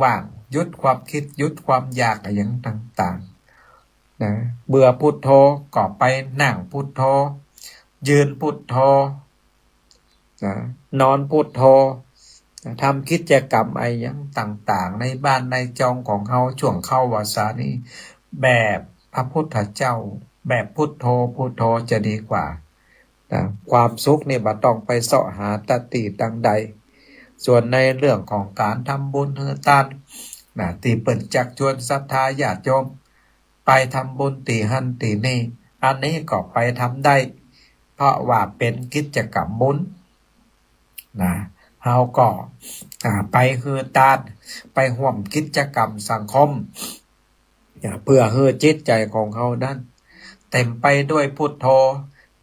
ว่างๆ หยุดความกึ๊ด หยุดความอยากอะหยังต่างๆ นะ เบื่อพุทโธก็ไปนั่งพุทโธ ยืนพุทโธ นะ นอนพุทโธ นะ ทำกิจกรรมอะหยังต่างๆ ในบ้านในจองของเฮาช่วงเข้าพรรษานี้ แบบพระพุทธเจ้า แบบพุทโธ พุทโธจะดีกว่า นะ ความสุขนี่บ่ต้องไปเซาะหาตะตี้ตังใด ส่วนในเรื่องของก๋านทำบุญหื้อตาน นะ ตี้เปิ้นจักจวนศรัทธาญาติโยมไปทำบุญตี้หั้นตี้นี่ อันนี้ก็ไปทำได้ เพราะว่าเป๋นกิจกรรมบุญ นะ เฮาก็ อ่า ไปหื้อตาน ไปฮ่วมกิจกรรมสังคม นะ เปื้อหื้อจิตใจ๋ของเฮานั้น เต๋มไปด้วยพุทโธ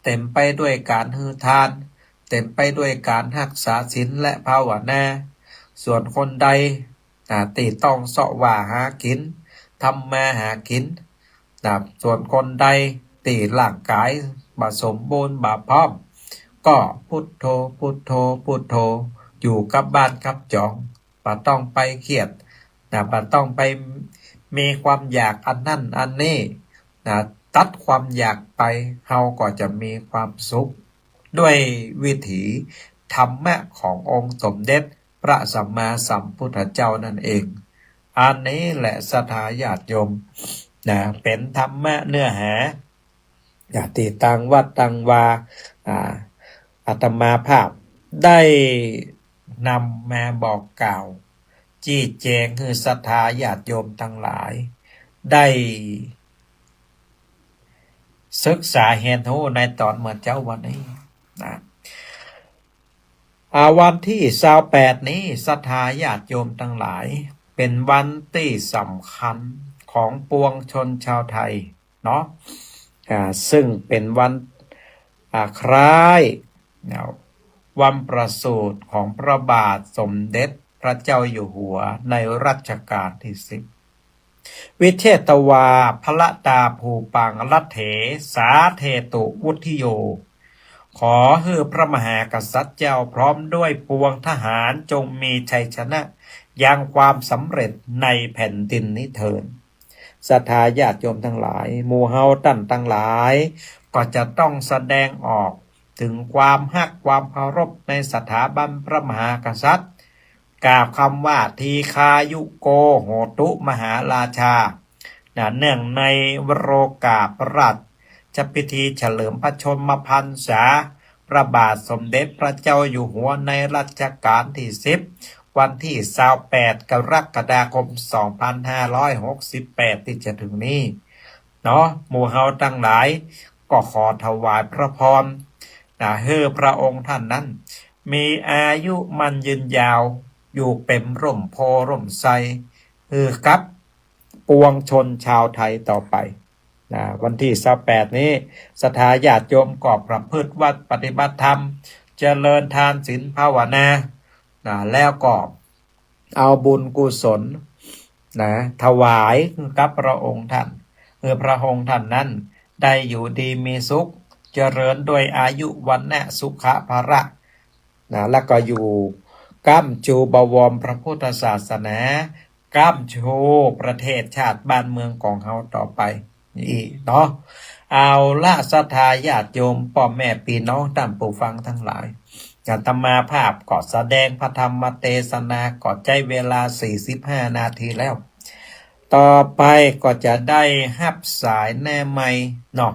เต๋มไปด้วยก๋านหื้อตาน เต๋มไปด้วยก๋านฮักษาศีลและภาวนา ส่วนคนใด นะ ตี้ต้องเซาะว่าหากิ๋น ทำมาหากิ๋น นะ ส่วนคนใดตี้ร่างก๋ายบ่สมบูรณ์บ่พร้อม ก็พุทโธ พุทโธ พุทโธ อยู่กับบ้านกับจอง บ่ต้องไปเครียด นะ บ่ต้องไปมีความอยากอันนั้นอันนี้ นะ ตัดความอยากไป เฮาก็จะมีความสุข ด้วยวิถีธรรมะขององค์สมเด็จพระสัมมาสัมพุทธเจ้านั่นเอง อันนี้แหละศรัทธาญาติโยม นะ เป๋นธรรมะเนื้อหา ตี้ตางวัดตางวา อ่า อาตมาภาพได้นำมาบอกกล่าว จี๊แจงหื้อศรัทธาญาติโยมตังหลาย ได้ศึกษาเฮียนฮู้ในต๋อนเมื่อเจ๊าวันนี้ นะ อ่า วันตี้ซาวแปดนี้ ศรัทธาญาติโยมตังหลาย เป๋นวันตี้สำคัญของปวงชนชาวไทยเนาะ อ่า ซึ่งเป๋นวัน อ่า คล้าย นะ วันประสูติของพระบาทสมเด็จพระเจ้าอยู่หัวในรัชกาลตี้สิบ วิเชตวา พละตา ภูปัง รัตเถ สาเทตุ วุฒโย ขอหื้อพระมหากษัตริย์เจ้าพร้อมด้วยปวงทหารจงมีชัยชนะยังความสำเร็จในแผ่นดินนี้เทอญ ศรัทธาญาติโยมตังหลาย หมู่เฮาต้านตังหลาย ก็จะต้องแสดงออกเถิงความฮักความเคารพในสถาบันพระมหากษัตริย์ กล่าวกำว่า ทีฆายุโก โหตุ มหาราชา นะ เนื่องในวโรกาสพระราชพิธีเฉลิมพระชนมพรรษาพระบาทสมเด็จพระเจ้าอยู่หัวในรัชกาลตี้สิบ วันตี้ซาวแปด กรกฎาคม สองพันห้าร้อยหกสิบแปด ตี้จะเถิงนี้เนาะ หมู่เฮาตังหลายก็ขอถวายพระพร นะ หื้อพระองค์ต้านนั้น มีอายุมั่นยืนยาว อยู่เป๋นฮ่มโพธิ์ฮ่มไทร หื้อกับปวงชนชาวไทยต่อไป นะ วันตี้ซาวแปดนี้ ศรัทธาญาติโยมก็ประพฤติวัตรปฏิบัติธรรม เจริญทานศีลภาวนา นะ แล้วก็เอาบุญกุศล นะ ถวายกับพระองค์ต้าน หื้อพระองค์ต้านนั้นได้อยู่ดีมีสุข เจริญด้วยอายุ วรรณะ สุขะ พละ นะ แล้วก็อยู่ก้ำจูบวรพระพุทธศาสนา ก้ำจูประเทศชาติบ้านเมืองของเฮาต่อไป อี้เนาะ เอาละ ศรัทธาญาติโยม ป้อแม่ปี้น้องต้านผู้ฟังตังหลาย อาตมาภาพก็แสดงพระธรรมเตสนาก็ใจ๊เวลาสี่สิบห้านาทีแล้ว ต่อไปก็จะได้ฮับสายแนใหม่เนาะ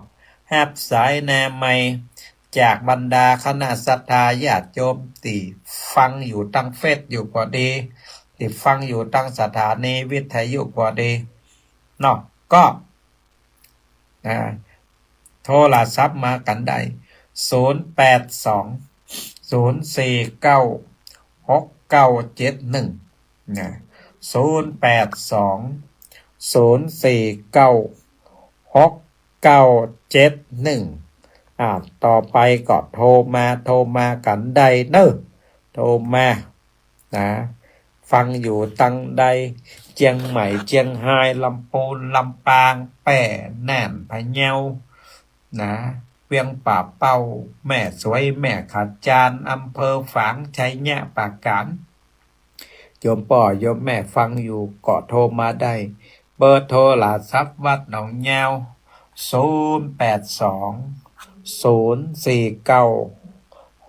ฮับสายแนใหม่จากบรรดาคณะศรัทธาญาติโยมตี้ฟังอยู่ตางเฟซอยู่ก็ดี ตี้ฟังอยู่ตางสถานีวิทยุก็ดีเนาะ ก็ อ่า โทรศัพท์มากั๋นได้ ศูนย์แปดสอง ศูนย์สี่เก้า หกเก้าเจ็ดหนึ่ง นะ ศูนย์แปดสอง ศูนย์สี่เก้า หกเก้าเจ็ดหนึ่ง อ่า ต่อไปก็โทรมา โทรมากั๋นได้เนาะ โทรมา นะ ฟังอยู่ตางใด เจียงใหม่ เจียงฮาย ลำปูน ลำปาง แป้ น่าน พะเยา นะ เวียงป่าเป้า แม่สวย แม่ขจาร อำเภอฝาง ชัยปราการ โยมป้อโยมแม่ฟังอยู่ก็โทรมาได้ เบอร์โทรศัพท์วัดหนองยาว ศูนย์แปดสอง ศูนย์สี่เก้า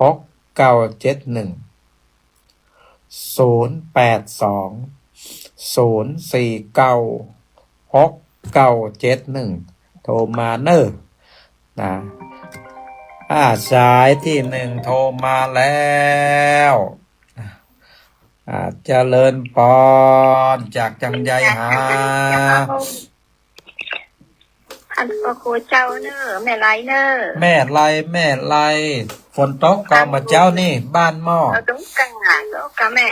หกเก้าเจ็ดหนึ่ง ศูนย์แปดสอง ศูนย์สี่เก้า หกเก้าเจ็ดหนึ่ง โทรมาเน้อ นะ อ่า สายที่หนึ่งโทรมาแล้ว อ่า เจริญปอน จากจังใยหา อันพระครูเจ้าเน้อ แม่ไรเน้อ แม่ไร แม่ไร ฝนตกก่อเมื่อเจ๊านี่ บ้านหม้อ เออ ตกกะ ตกกะแม่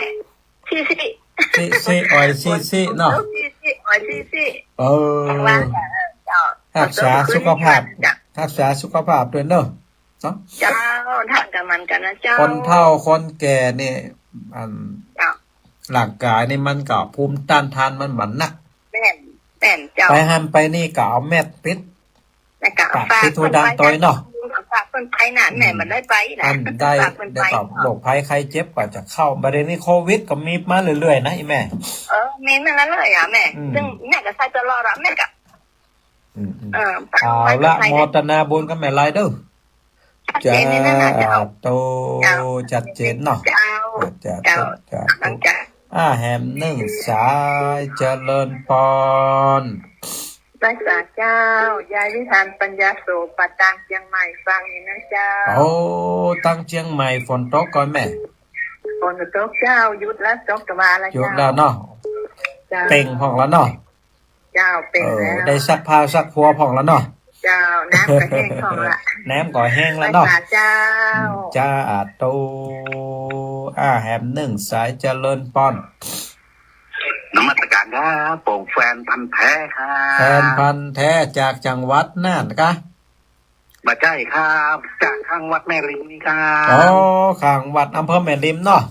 ซี้ซี้ ซี้ซี้ อ่อยซี้ซี้เนาะ ซี้ซี้ อ่อยซี้ซี้ เออ ว่าเจ้า ฮักษาสุขภาพ ฮักษาสุขภาพด้วยเน้อ เนาะ เจ้า ท่านก็เหมือนกันนะเจ้า คนเฒ่าคนแก่นี่ อัน เจ้า ร่างกายนี่มันก็ภูมิต้านทานมันบ่หนัก แม่น แม่นเจ้า ไปหั้นไปนี่ก็เอาแมสปิด แล้วก็ ปากปิดหูดังตอยเนาะ ฝากเปิ้นไปน่ะ อืม แม่มันได้ไปน่ะ อันได้ ฝากเปิ้นไป แล้วก็โรคภัยไข้เจ็บก็จะเข้า บัดนี้โควิดก็มีมาเรื่อยๆ นะอีแม่ เออ มีมาเรื่อยๆ อ่ะแม่ อืม ซึ่งแม่ก็ใส่ตลอดอ่ะ แม่ก็ อืมๆ เออ เอาละ โมทนาบุญกับแม่ไรเด้อ ชัดเจนเลยนะเจ้า สาธุ เจ้า ชัดเจนเนาะ เจ้า สาธุ เจ้า สาธุ ตั้งใจ อ่า แหมหนึ่งสาย เจริญปอน ไหว้สาเจ้า ยายวิธาน ปัญญาโสภณ ตางเจียงใหม่ฟังอยู่นะเจ้า โอ้ ตางเจียงใหม่ฝนตกก่อแม่ ฝนตกเจ้า หยุดแล้ว ตกตะวันแล้ว หยุดแล้วเนาะ เจ้า เจ้า เป่งพ่องแล้วเนาะ เจ้า เป่งแล้ว เออ ได้ซักผ้าซักผัวพ่องแล้วเนาะ เจ้า น้ำก็แห้งพ่องละ น้ำก็แห้งแล้วเนาะ ไหว้สาเจ้า อืม สาธุ อ่า แหมหนึ่งสาย เจริญปอน นมัสการครับ ผมแฟนพันธุ์แท้ครับ แฟนพันธุ์แท้จากจังหวัดน่านกะ บ่ใจ้ครับ จากข้างวัดแม่ริมนี่ครับ อ๋อ ข้างวัด อำเภอแม่ริมเนาะ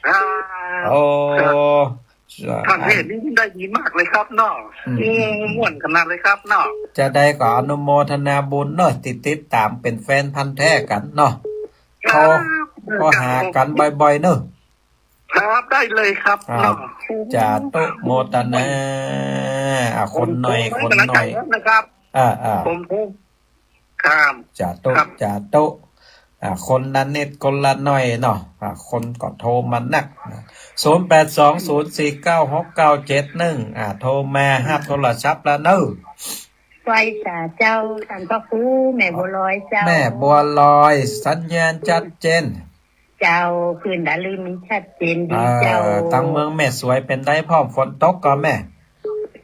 ครับ โอ้ ครับ ท่านเทศน์นี่ได้ดีมากเลยครับเนาะ อืม อืม ม่วนขนาดเลยครับเนาะ จะได้ก็อนุโมทนาบุญเนาะ ติด ติดตามเป็นแฟนพันธุ์แท้กันเนาะ ครับ โทร โทรหากันบ่อยๆ เนาะ ครับ ได้เลยครับ ครับ เนาะ สาธุ โมทนา อ่า คนหน่อย ผม คนหน่อย ผมนะครับ อ่า อ่า ผม ผม ครับ สาธุ ครับ สาธุ อ่า คนละนิดคนละหน่อยเนาะ อ่า คนก็โทรมานักนะ ศูนย์แปดสอง ศูนย์สี่เก้า หกเก้าเจ็ดหนึ่ง อ่า โทรมา ฮับโทรศัพท์แล้วเนาะ ไหว้สาเจ้า ท่านพระครู แม่บัวลอยเจ้า แม่บัวลอย สัญญาณชัดเจน เจ้า คลื่นดาวลืมชัดเจนดีเจ้า เออ ตางเมืองแม่สวยเป๋นใดพ่อง ฝนตกก่อแม่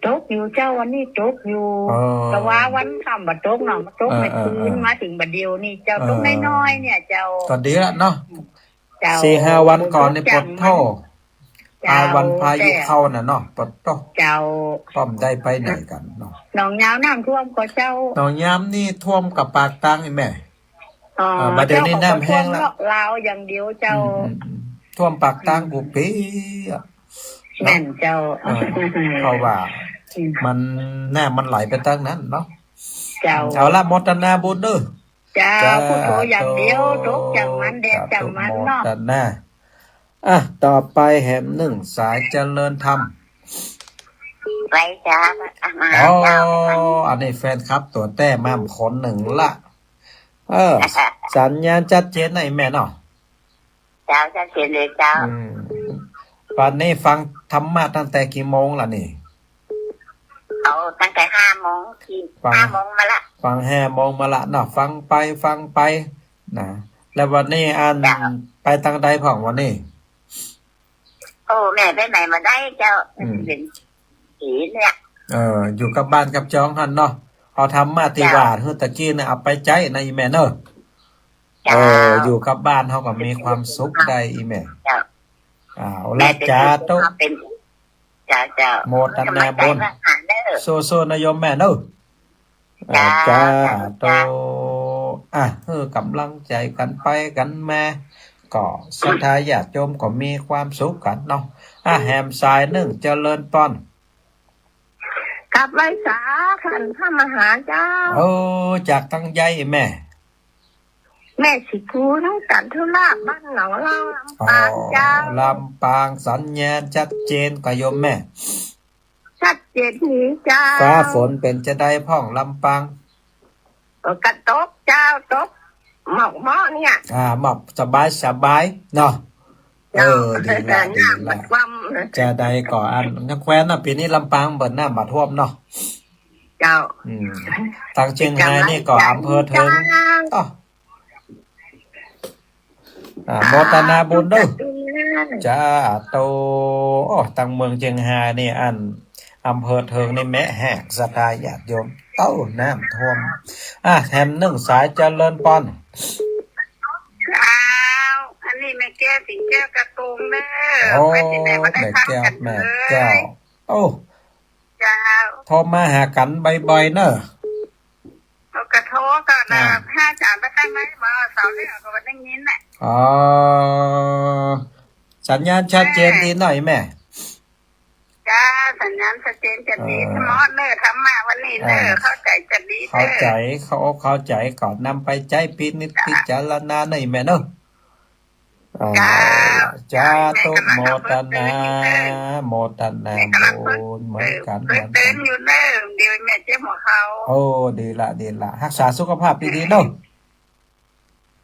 ตกอยู่เจ้า วันนี้ตกอยู่ เออ แต่ว่าวันค่ำบ่ตกเนาะ มาตก เออ เมื่อคืน เออ เออ มาเถิงบ่าเดี่ยวนี่เจ้า เออ ตกน้อยๆ เนี่ยเจ้า ก็ดีละเนาะ เจ้า สี่ห้าวันก่อนนี่ ปะโถ เจ้า ห้าวันพายุเข้าน่ะเนาะ ปะโถ เจ้า ป้อมได้ไปไหนกันเนาะ หนองยาวน้ำท่วมก่อเจ้า หนองยาวนี่ท่วมกับปากตางนี่แม่ อ๋อ อ่า บ่าเดี่ยวนี้น้ำแห้งละ เจ้า ของคนลาวอย่างเดียวเจ้า อืม อืม อืม ท่วมปากตางกู้ปี๋อะ แม่นเจ้า เออ เพราะว่า อืม มัน น้ำมันไหลไปตางนั้นเนาะ เจ้า เอาละ โมทนาบุญเนาะ เจ้า เจ้า พุทโธอย่างเดียว ตกจั่งมัน แดดจั่งมันเนาะ สาธุ โมทนา อ่ะ ต่อไปแหมหนึ่งสาย เจริญธรรม ไปจ้า มา อ๋อ จ้า อันนี้แฟนคลับตั๋วแต๊มาคนนึ่งละ เออ สัญญาณชัดเจนนะอีแม่เนาะ เจ้า ชัดเจนเลยเจ้า อืม วันนี้ฟังธรรมะตั้งแต่กี่โมงละนี่ เอาตั้งแต่ห้าโมง ฟัง ห้าโมงมาละ ฟังห้าโมงมาละเนาะ ฟังไป ฟังไป นะ แล้ววันนี้อัน เจ้า ไปตางใดพ่องวันนี้ โอ้ แม่ไปไหนบ่ได้เจ้า อืม เป๋นผีเนี่ย เออ อยู่กับบ้านกับจองหั้นเนาะ เอาธรรมะตี้ เจ้า ว่าหื้อตะกี้เนี่ย เอาไปใจ๊นะอีแม่เนาะ เจ้า เออ อยู่กับบ้านเฮาก็มีความสุขได้อีแม่ เจ้า เอาละ แม่จะ สาธุ เป๋น เจ้า เจ้า โมทนาบุญ กำลังใจ๋มาหาเด้อ สู้ๆ นะโยมแม่เนาะ อ่า เจ้า เจ้า สาธุ เจ้า อ่ะ หื้อกำลังใจ๋กั๋นไปกั๋นมา ก็ศรัทธาญาติโยมก็มีความสุขกั๋นเนาะ อ่ะ แหมสายหนึ่ง เจริญปอน ค กราบไหว้สาท่านพระมหาเจ้า โอ้ จากตังใดแม่ แม่ศรีกุล จันทุราช บ้านหนองเล้า ลำปางเจ้า อ๋อ ลำปาง สัญญาณชัดเจนก่อโยมแม่ ชัดเจนดีเจ้า ฟ้าฝนเป๋นจะใดพ่องลำปาง เออ ก็ตกเจ้า ตกหมอกเหมาะเนี่ย อ่า หมอกสบายสบายเนาะ เจ้า เออ ดีละ ดีละ น้ำบ่ท่วม จะใดก่ออัน ยังแควนเนาะ ปี๋นี้ลำปางเปิ้นน้ำบ่ท่วมเนาะ เจ้า อืม ตังเจียงฮายนี่ก่ออำเภอเถิง เจ้า อ้อ อ่า โมทนาบุญเด้อ สาธุ โอ้ ตังเมืองเจียงฮายนี่อัน อำเภอเถิงนี่แมะแหก ศรัทธาญาติโยม เต้าน้ำท่วม อ่ะ แหมนึ่งสาย เจริญปอน เจ้า อันนี้แม่แก้ว สิงแก้ว กระโตงเด้อ โอ้ ไปที่ไหนมาได้ แม่แก้ว พักกัน แม่แก้ว เลย โอ้ เจ้า โทรมาหากั๋นบ่อยๆ เนอะ เขาก็โทรก่อนนะ อ่า พระอาจารย์ไปได้ไหม บ่าเสาร์เนี่ยก็บ่ได้ยินน่ะ อ๋อ สัญญาณชัดเจนดีหน่อยแม่ จ้า สัญญาณชัดเจนจะดี เออ เสมอเนอะ ธรรมะวันนี้เนอะ อ่า เข้าใจ๋จะดีเนอะ เข้าใจ๋ เข้าอกเข้าใจ๋ก่อน นำไปใจ๊พินิจพิจารณาหน่อยแม่เนอะ อ่า เจ้า สาธุ โมทนา โมทนาบุญเหมือนกั๋น เออ เหมือนกั๋น เออ เดินอยู่เนอะ เดี๋ยวแม่เจ็บหัวเข่า โอ้ ดีละ ดีละ ฮักษาสุขภาพดีๆ เนาะ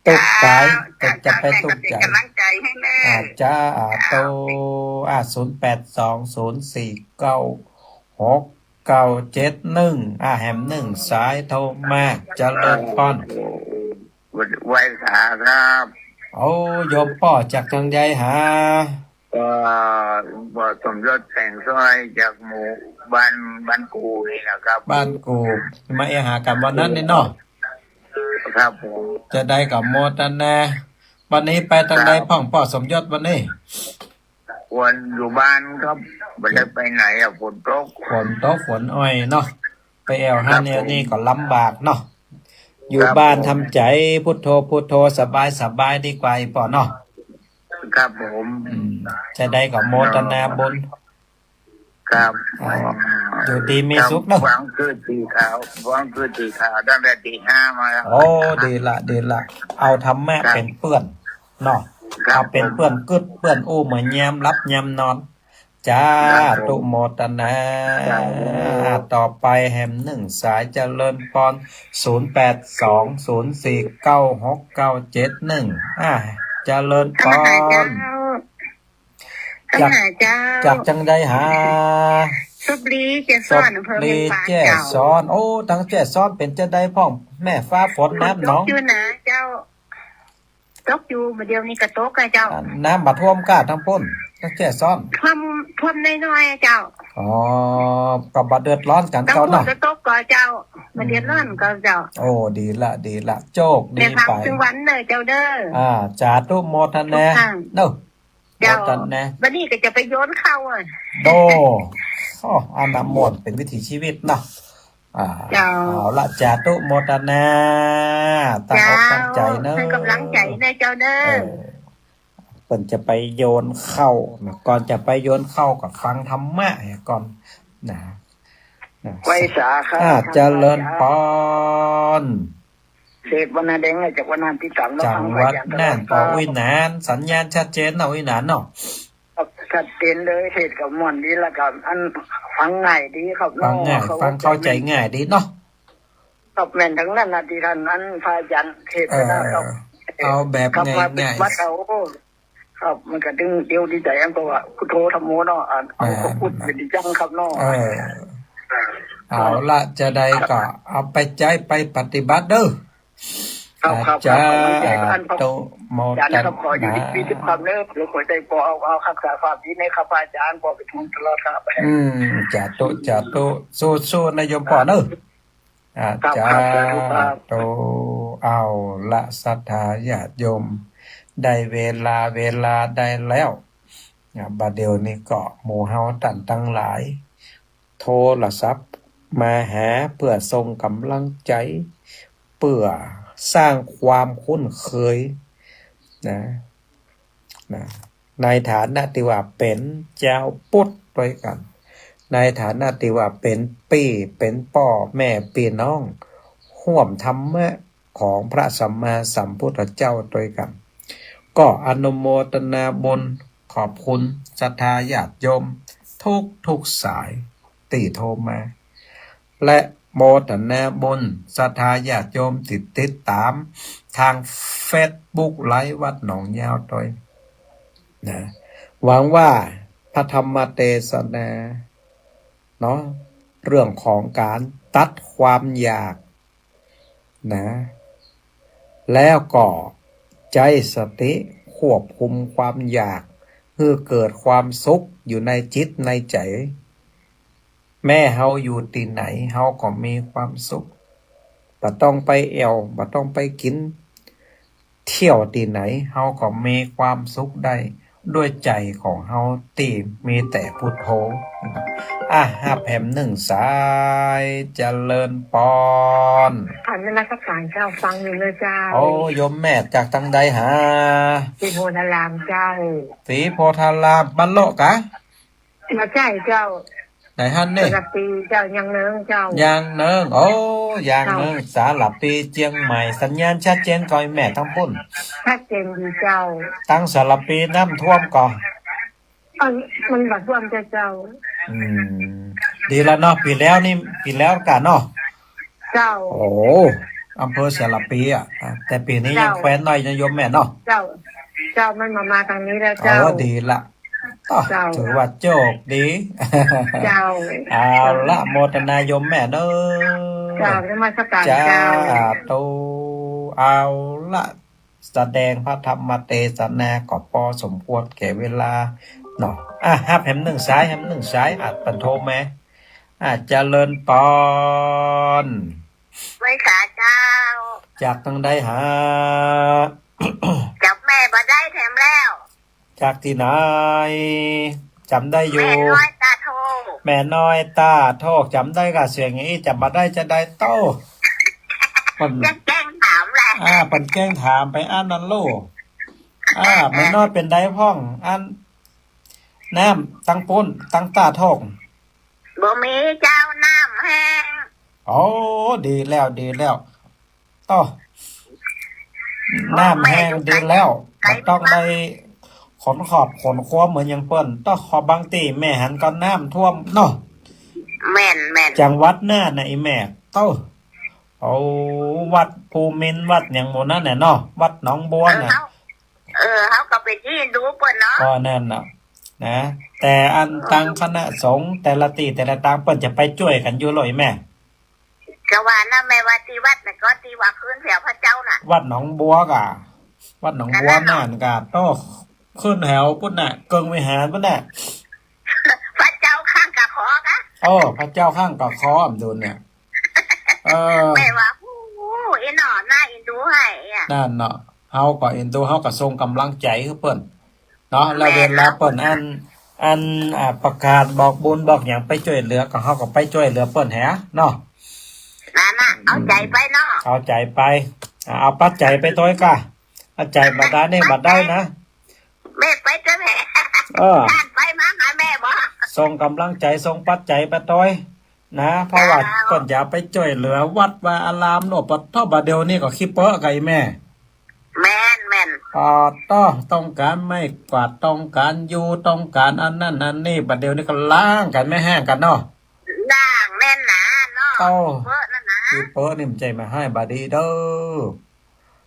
ตุ๊กข์ใจ๋ เจ้า ก็จะไปตุ๊กข์ใจ๋ เจ้า แม่ก็เป๋นก๋ำลังใจ๋หื้อเนอะ อ่า สาธุ เจ้า อ่า ศูนย์แปดสอง ศูนย์สี่เก้า หกเก้าเจ็ดหนึ่ง อ่า แหมนึ่งสายโทรมา เจริญปอน ไหว้สาครับ โอ้ โยมป้อจากตังใดหา ก็ ป้อสมยศ แสงสร้อย จากหมู่บ้าน บ้านกู่นี่นะครับ บ้านกู่ มาเอะหากั๋นวันนั้นนี่เนาะ ครับผม จะใดก็โมทนา วันนี้ไปตังใดพ่องป้อสมยศวันนี้ วันอยู่บ้านครับ บ่ได้ไปไหนอะ ฝนตก ฝนตกฝนอ่อยเนาะ ไปแอ่วหั้นแอ่วนี่ก็ลำบากเนาะ อยู่บ้านทำใจ๋ พุทโธ พุทโธ สบาย สบายดีกว่า อีป้อเนาะ ครับผม อืม จะใดก็โมทนาบุญ ครับ อ่า อยู่ดีมีสุขเนาะ ฟังคือตีข่าว ฟังคือตีข่าวตั้งแต่ตีห้ามาแล้ว โอ้ ดีละ ดีละ เอาธรรมะเป๋นเปื้อนเนาะ ครับ เอาเป๋นเปื้อนกึ๊ด เปื้อนอู้ เมือยามหลับยามนอน สาธุ โมทนา ครับ ต่อไปแหมนึ่งสาย เจริญปอน ศูนย์แปดสอง ศูนย์สี่เก้า หกเก้าเจ็ดหนึ่ง อ่า เจริญปอน เจ้า จาก เจ้า จากตังใดหา สบปรี แจ้ซ้อน สบปรี อำเภอเวียงป่า แจ้ซ้อน เจ้า โอ้ ตังแจ้ซ้อนเป๋นจะใดพ่องแม่ ฟ้าฝนน้ำหนอง ตกอยู่นะเจ้า ตกอยู่ บ่าเดี่ยวนี้ก็ตกอะเจ้า อ่า น้ำบ่ท่วมก้าตังปุ้น ตังแจ้ซ้อน ท่วม ท่วมน้อยๆ อะเจ้า อ๋อ ก็บ่เดือดร้อนกั๋นเก่าเนาะ ตังปุ้นก็ตกก่อเจ้า บ่เดือดร้อนก่อเจ้า โอ้ ดีละ ดีละ โจคดีไป แม่พักสุวรรณเด้อเจ้าเด้อ อ่า สาธุ โมทนา ทุกท่าน เนาะ เจ้า โมทนา วันนี้ก็จะไปโยนข้าวอะ โอ้ โอ้ อันนั้นม่วน เป๋นวิถีชีวิตเนาะ อ่า เจ้า เอาละ สาธุ โมทนา ตั้งอกตั้งใจ๋เนาะ เจ้า หื้อกำลังใจ๋นะเจ้าเด้อ เออ เปิ้นจะไปโยนข้าวนะ ก่อนจะไปโยนข้าวก็ฟังธรรมะก่อนนะ นะ ไหว้สาครับ อ่า เจริญปอน เทศน์วันนาแดง จากวันนาติดต๋าม จังหวัดน่าน ฟังอาจ๋ารย์ตลอดครับ ก็อุ้ยหนาน สัญญาณชัดเจนเนาะ อุ้ยหนานเนาะ ครับ ชัดเจนเลย เทศน์ก็ม่วนดี แล้วก็อันฟังง่ายดีครับ ฟังง่าย เนาะ ฟังเข้าใจ๋ง่ายดีเนาะ ครับ แม่นตังนั้นนะ ตี้ต้านอันพระอาจ๋ารย์เทศน์ไปนะครับ เออ เอาแบบ ครับ มาปฏิบัติ ง่ายๆ เอา ครับ มันก็ตึงเดียวดีใจ๋ อันก็ว่าพุทโธธัมโมเนาะ อัน เอา อ่า ก็พูดเป็นจริงจังครับเนาะ เออ เอาละ จะใดก็เอาไปใจ๊ไปปฏิบัติเด้อ ครับ ครับ ครับ สาธุ อัน โมทนา อาจ๋ารย์ครับ ขออยู่ดีมีสุขครับเนอะ เดี๋ยวขอใจ๋ปอเอา เอาฮักษาความดีนะครับ อาจ๋ารย์ปอเป็นห่วงตลอดครับ อืม สาธุ สาธุ สู้ๆ นะโยมปอเนอะ อ่า ครับ ครับ สาธุครับ สาธุ เอาละ ศรัทธาญาติโยม ได้เวลา เวลาได้แล้ว อ่า บ่าเดี่ยวนี้ก็หมู่เฮาต้านตังหลาย โทรศัพท์มาหาเปื้อส่งก๋ำลังใจ๋ เปื้อสร้างความคุ้นเคยนะ นะ ในฐานะตี้ว่าเป๋นจาวพุทธตวยกั๋น ในฐานะตี้ว่าเป๋นปี้เป๋นป้อแม่ปี้น้อง ฮ่วมธรรมะของพระสัมมาสัมพุทธเจ้าตวยกั๋น ก็อนุโมทนาบุญขอบคุณศรัทธาญาติโยมทุกๆ สายตี้โทรมา และโมทนาบุญศรัทธาญาติโยมตี้ติดต๋ามตางเฟซบุ๊กไลฟ์วัดหนองยาวตวย นะ หวังว่าพระธรรมเตสนาเนาะ เรื่องของก๋านตัดความอยากนะ แล้วก็ใจ๊สติควบคุมความอยาก หื้อเกิดความสุขอยู่ในจิตในใจ๋ แม้เฮาอยู่ตี้ไหน เฮาก็มีความสุข บ่ต้องไปแอ่ว บ่ต้องไปกิ๋น เที่ยวตี้ไหน เฮาก็มีความสุขได้ ด้วยใจ๋ของเฮาตี้มีแต่พุทโธ อ่ะ ฮับแหมนึ่งสาย เจริญปอน กราบนมัสก๋านเจ้า ฟังอยู่เลยเจ้า โอ้ โยมแม่จากตางใดหา ศรีโพธารามเจ้า ศรีโพธาราม บ้านโละกะ บ่ใจ้เจ้า ไหนหั้นนี่ สารภีเจ้า ยางเนิงเจ้า ยางเนิง โอ้ ยางเนิง เจ้า สารภีเจียงใหม่ สัญญาณชัดเจนก่อแม่ตางปุ้น ชัดเจนดีเจ้า ตางสารภีน้ำท่วมก่อ อัน มันบ่ท่วมเจ้า เจ้า อืม ดีละเนาะ ปี๋แล้วนี่ ปี๋แล้วกะเนาะ เจ้า โอ้ อำเภอสารภีอะ อ่ะ แต่ปี๋นี้ยัง เจ้า แคว้นน้อยนะโยมแม่เนาะ เจ้า เจ้า มันบ่มาตางนี้แล้ว เออ เจ้า ดีละ อ้อ เจ้า ถือว่าโจคดี เจ้า เอาละ โมทนาโยมแม่เนาะ เจ้า นมัสก๋าน เจ้า เจ้า สาธุ เอาละ แสดงพระธรรมเตสนาก็ปอสมควรแก่เวลาเนาะ อ่ะ ฮับแหมนึ่งสาย แหมนึ่งสาย อาจเปิ้นโทรมา อ่ะ เจริญปอน ไหว้สาเจ้า จากตางใดหา จ๋ำแม่บ่ได้แถมแล้ว จากตี้ไหน จ๋ำได้อยู่ แม่น้อยต๋าโทก แม่น้อยต๋าโทก จ๋ำได้ก่ะ เสียงอย่างอี้จ๋ำบ่ได้จะใดโต้ เปิ้น ยังแกล้งถามแหละ อ่า เปิ้นแกล้งถามไปอั้นนั้นโล อ่า แม่น้อยเป๋นใดพ่อง อัน น้ำตางปุ้น ตางต๋าโทก บ่มีเจ้า น้ำแห้ง โอ้ ดีแล้ว ดีแล้ว โต้ น้ำแห้งดีแล้ว บ่ต้องได้ขนขอบขนครัวเหมือนอย่างเปิ้น โต้ ขอบางตี้แม่หันก็น้ำท่วมเนาะ แม่น แม่น จังหวัดน่านน่ะอีแม่ โต้ โอ้ วัดภูมินทร์ วัดหยังหมู่นั้นน่ะเนาะ วัดหนองบัวน่ะ เออ เฮา เออ เฮาก็ไปตี้ดูเปิ้นเนาะ ก็นั่นน่ะ นะ แต่อัน เออ ตางคณะสงฆ์แต่ละตี้แต่ละตางเปิ้นจะไปจ้วยกั๋นอยู่ลอยแม่ ก็ว่านะแม่ ว่าตี้วัดน่ะก็ตี้ว่าขึ้นแถวพระเจ้าน่ะ วัดหนองบัวก่ะ วัดหนองบัว นั่นน่ะ น่านก่ะ โต้ ขึ้นแถวปุ้นน่ะ เกิ่งวิหารปุ้นน่ะ พระเจ้าข้างกะขอก่ะ โอ้ พระเจ้าข้างกะขอ อำดูเนี่ย เออ แม่ว่า โอ้โห อีหน่อ น่าเอ็นดูให้อะ นั่นเนาะ เฮาก็เอ็นดู เฮาก็ส่งก๋ำลังใจ๋หื้อเปิ้น เนาะ แล้วเวลาเปิ้นอัน อัน อ่า ประกาศบอกบุญบอกหยังไปจ้วยเหลือ ก็เฮาก็ไปจ้วยเหลือเปิ้นแหเนาะ นั่นน่ะ เอาใจ๋ไปเนาะ เอาใจ๋ไป อ่า เอาปัจจัยไปตวยก่ะ เอาใจ๋บ่ได้นี่บ่ได้นะ แม่ไปตวยแหม เออ ท่านไปมาหาแม่บ่ ส่งก๋ำลังใจ๋ ส่งปัจจัยไปตวย นะ เพราะว่า เจ้า ก่อนจะไปจ้วยเหลือวัดวาอารามเนาะ ปะโท้ บ่าเดี่ยวนี้ก็ขี้เป๊อะไก่แม่ แม่น แม่น ปะโท้ ต้องก๋านไม้กวาด ต้องก๋านอยู่ ต้องก๋านอันนั้นอันนี้ บ่าเดี่ยวนี้ก็ล้างกั๋นแม่แห้งกั๋นเนาะ ล้างแม่นหนาเนาะ เต้า ขี้เป๊อะนั่นนะ ขี้เป๊อะนี่มันใจ๋มาให้บ่าดีเด้อ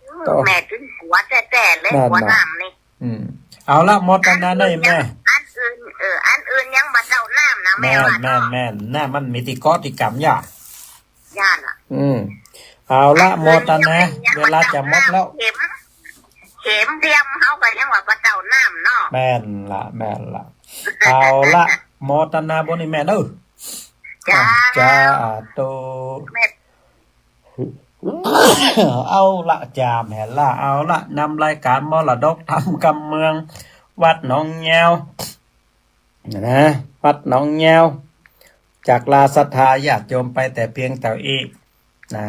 อืม เต้า แม่จึงกั๋วแต๊ๆ เลย นั่นน่ะ กั๋วน้ำนี่ อืม เอาละ โมทนาหน้อยแม่ อันอื่น เออ อันอื่นยังบ่เต้าน้ำนะแม่ แม่น ว่าเนาะ แม่น แม่น น้ำมันมีตี้เกาะตี้ก๋ำยาก ย่านน่ะ อืม เอาละ อันอื่น โมทนา ยังบ่เต้าน้ำ เวลาจะหมดแล้ว เข็ม เข็มเทียมเฮาก็ยังว่าบ่เต้าน้ำเนาะ แม่นละ แม่นละ เอาละ โมทนาบุญนี่แม่เนาะ จ้า อ่ะ สาธุ แม่ เอาละ จามแหละ เอาละ นำรายก๋านมรดกธรรมกำเมือง วัดหนองแงว นะ วัดหนองแงว จากลาศรัทธาญาติโยมไปแต่เพียงเต้าอี้ นะ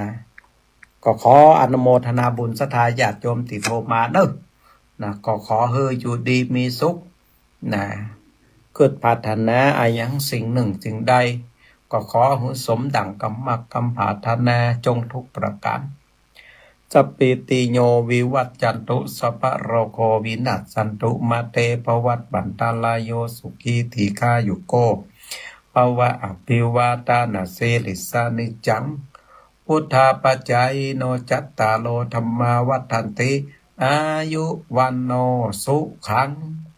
ก็ขออนุโมทนาบุญศรัทธาญาติโยมตี้โทรมาเนาะ นะ ก็ขอหื้ออยู่ดีมีสุข นะ ก กึ๊ดปรารถนาอะหยังสิ่งนึ่งสิ่งใด ก็ขอหื้อสมดั่งกำมักกำปรารถนาจงทุกประก๋าน Sabbītiyo vivajjantu, sabbarogo vinassatu, mā te bhavatvantarāyo, sukhī dīghāyuko bhava. Abhivādanasīlissa niccaṃ vuḍḍhāpacāyino, cattāro dhammā vaḍḍhanti, āyu vaṇṇo sukhaṃ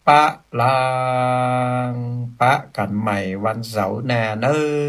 balaṃ. ปะกั๋นใหม่วันเสาร์หน้าเน่อ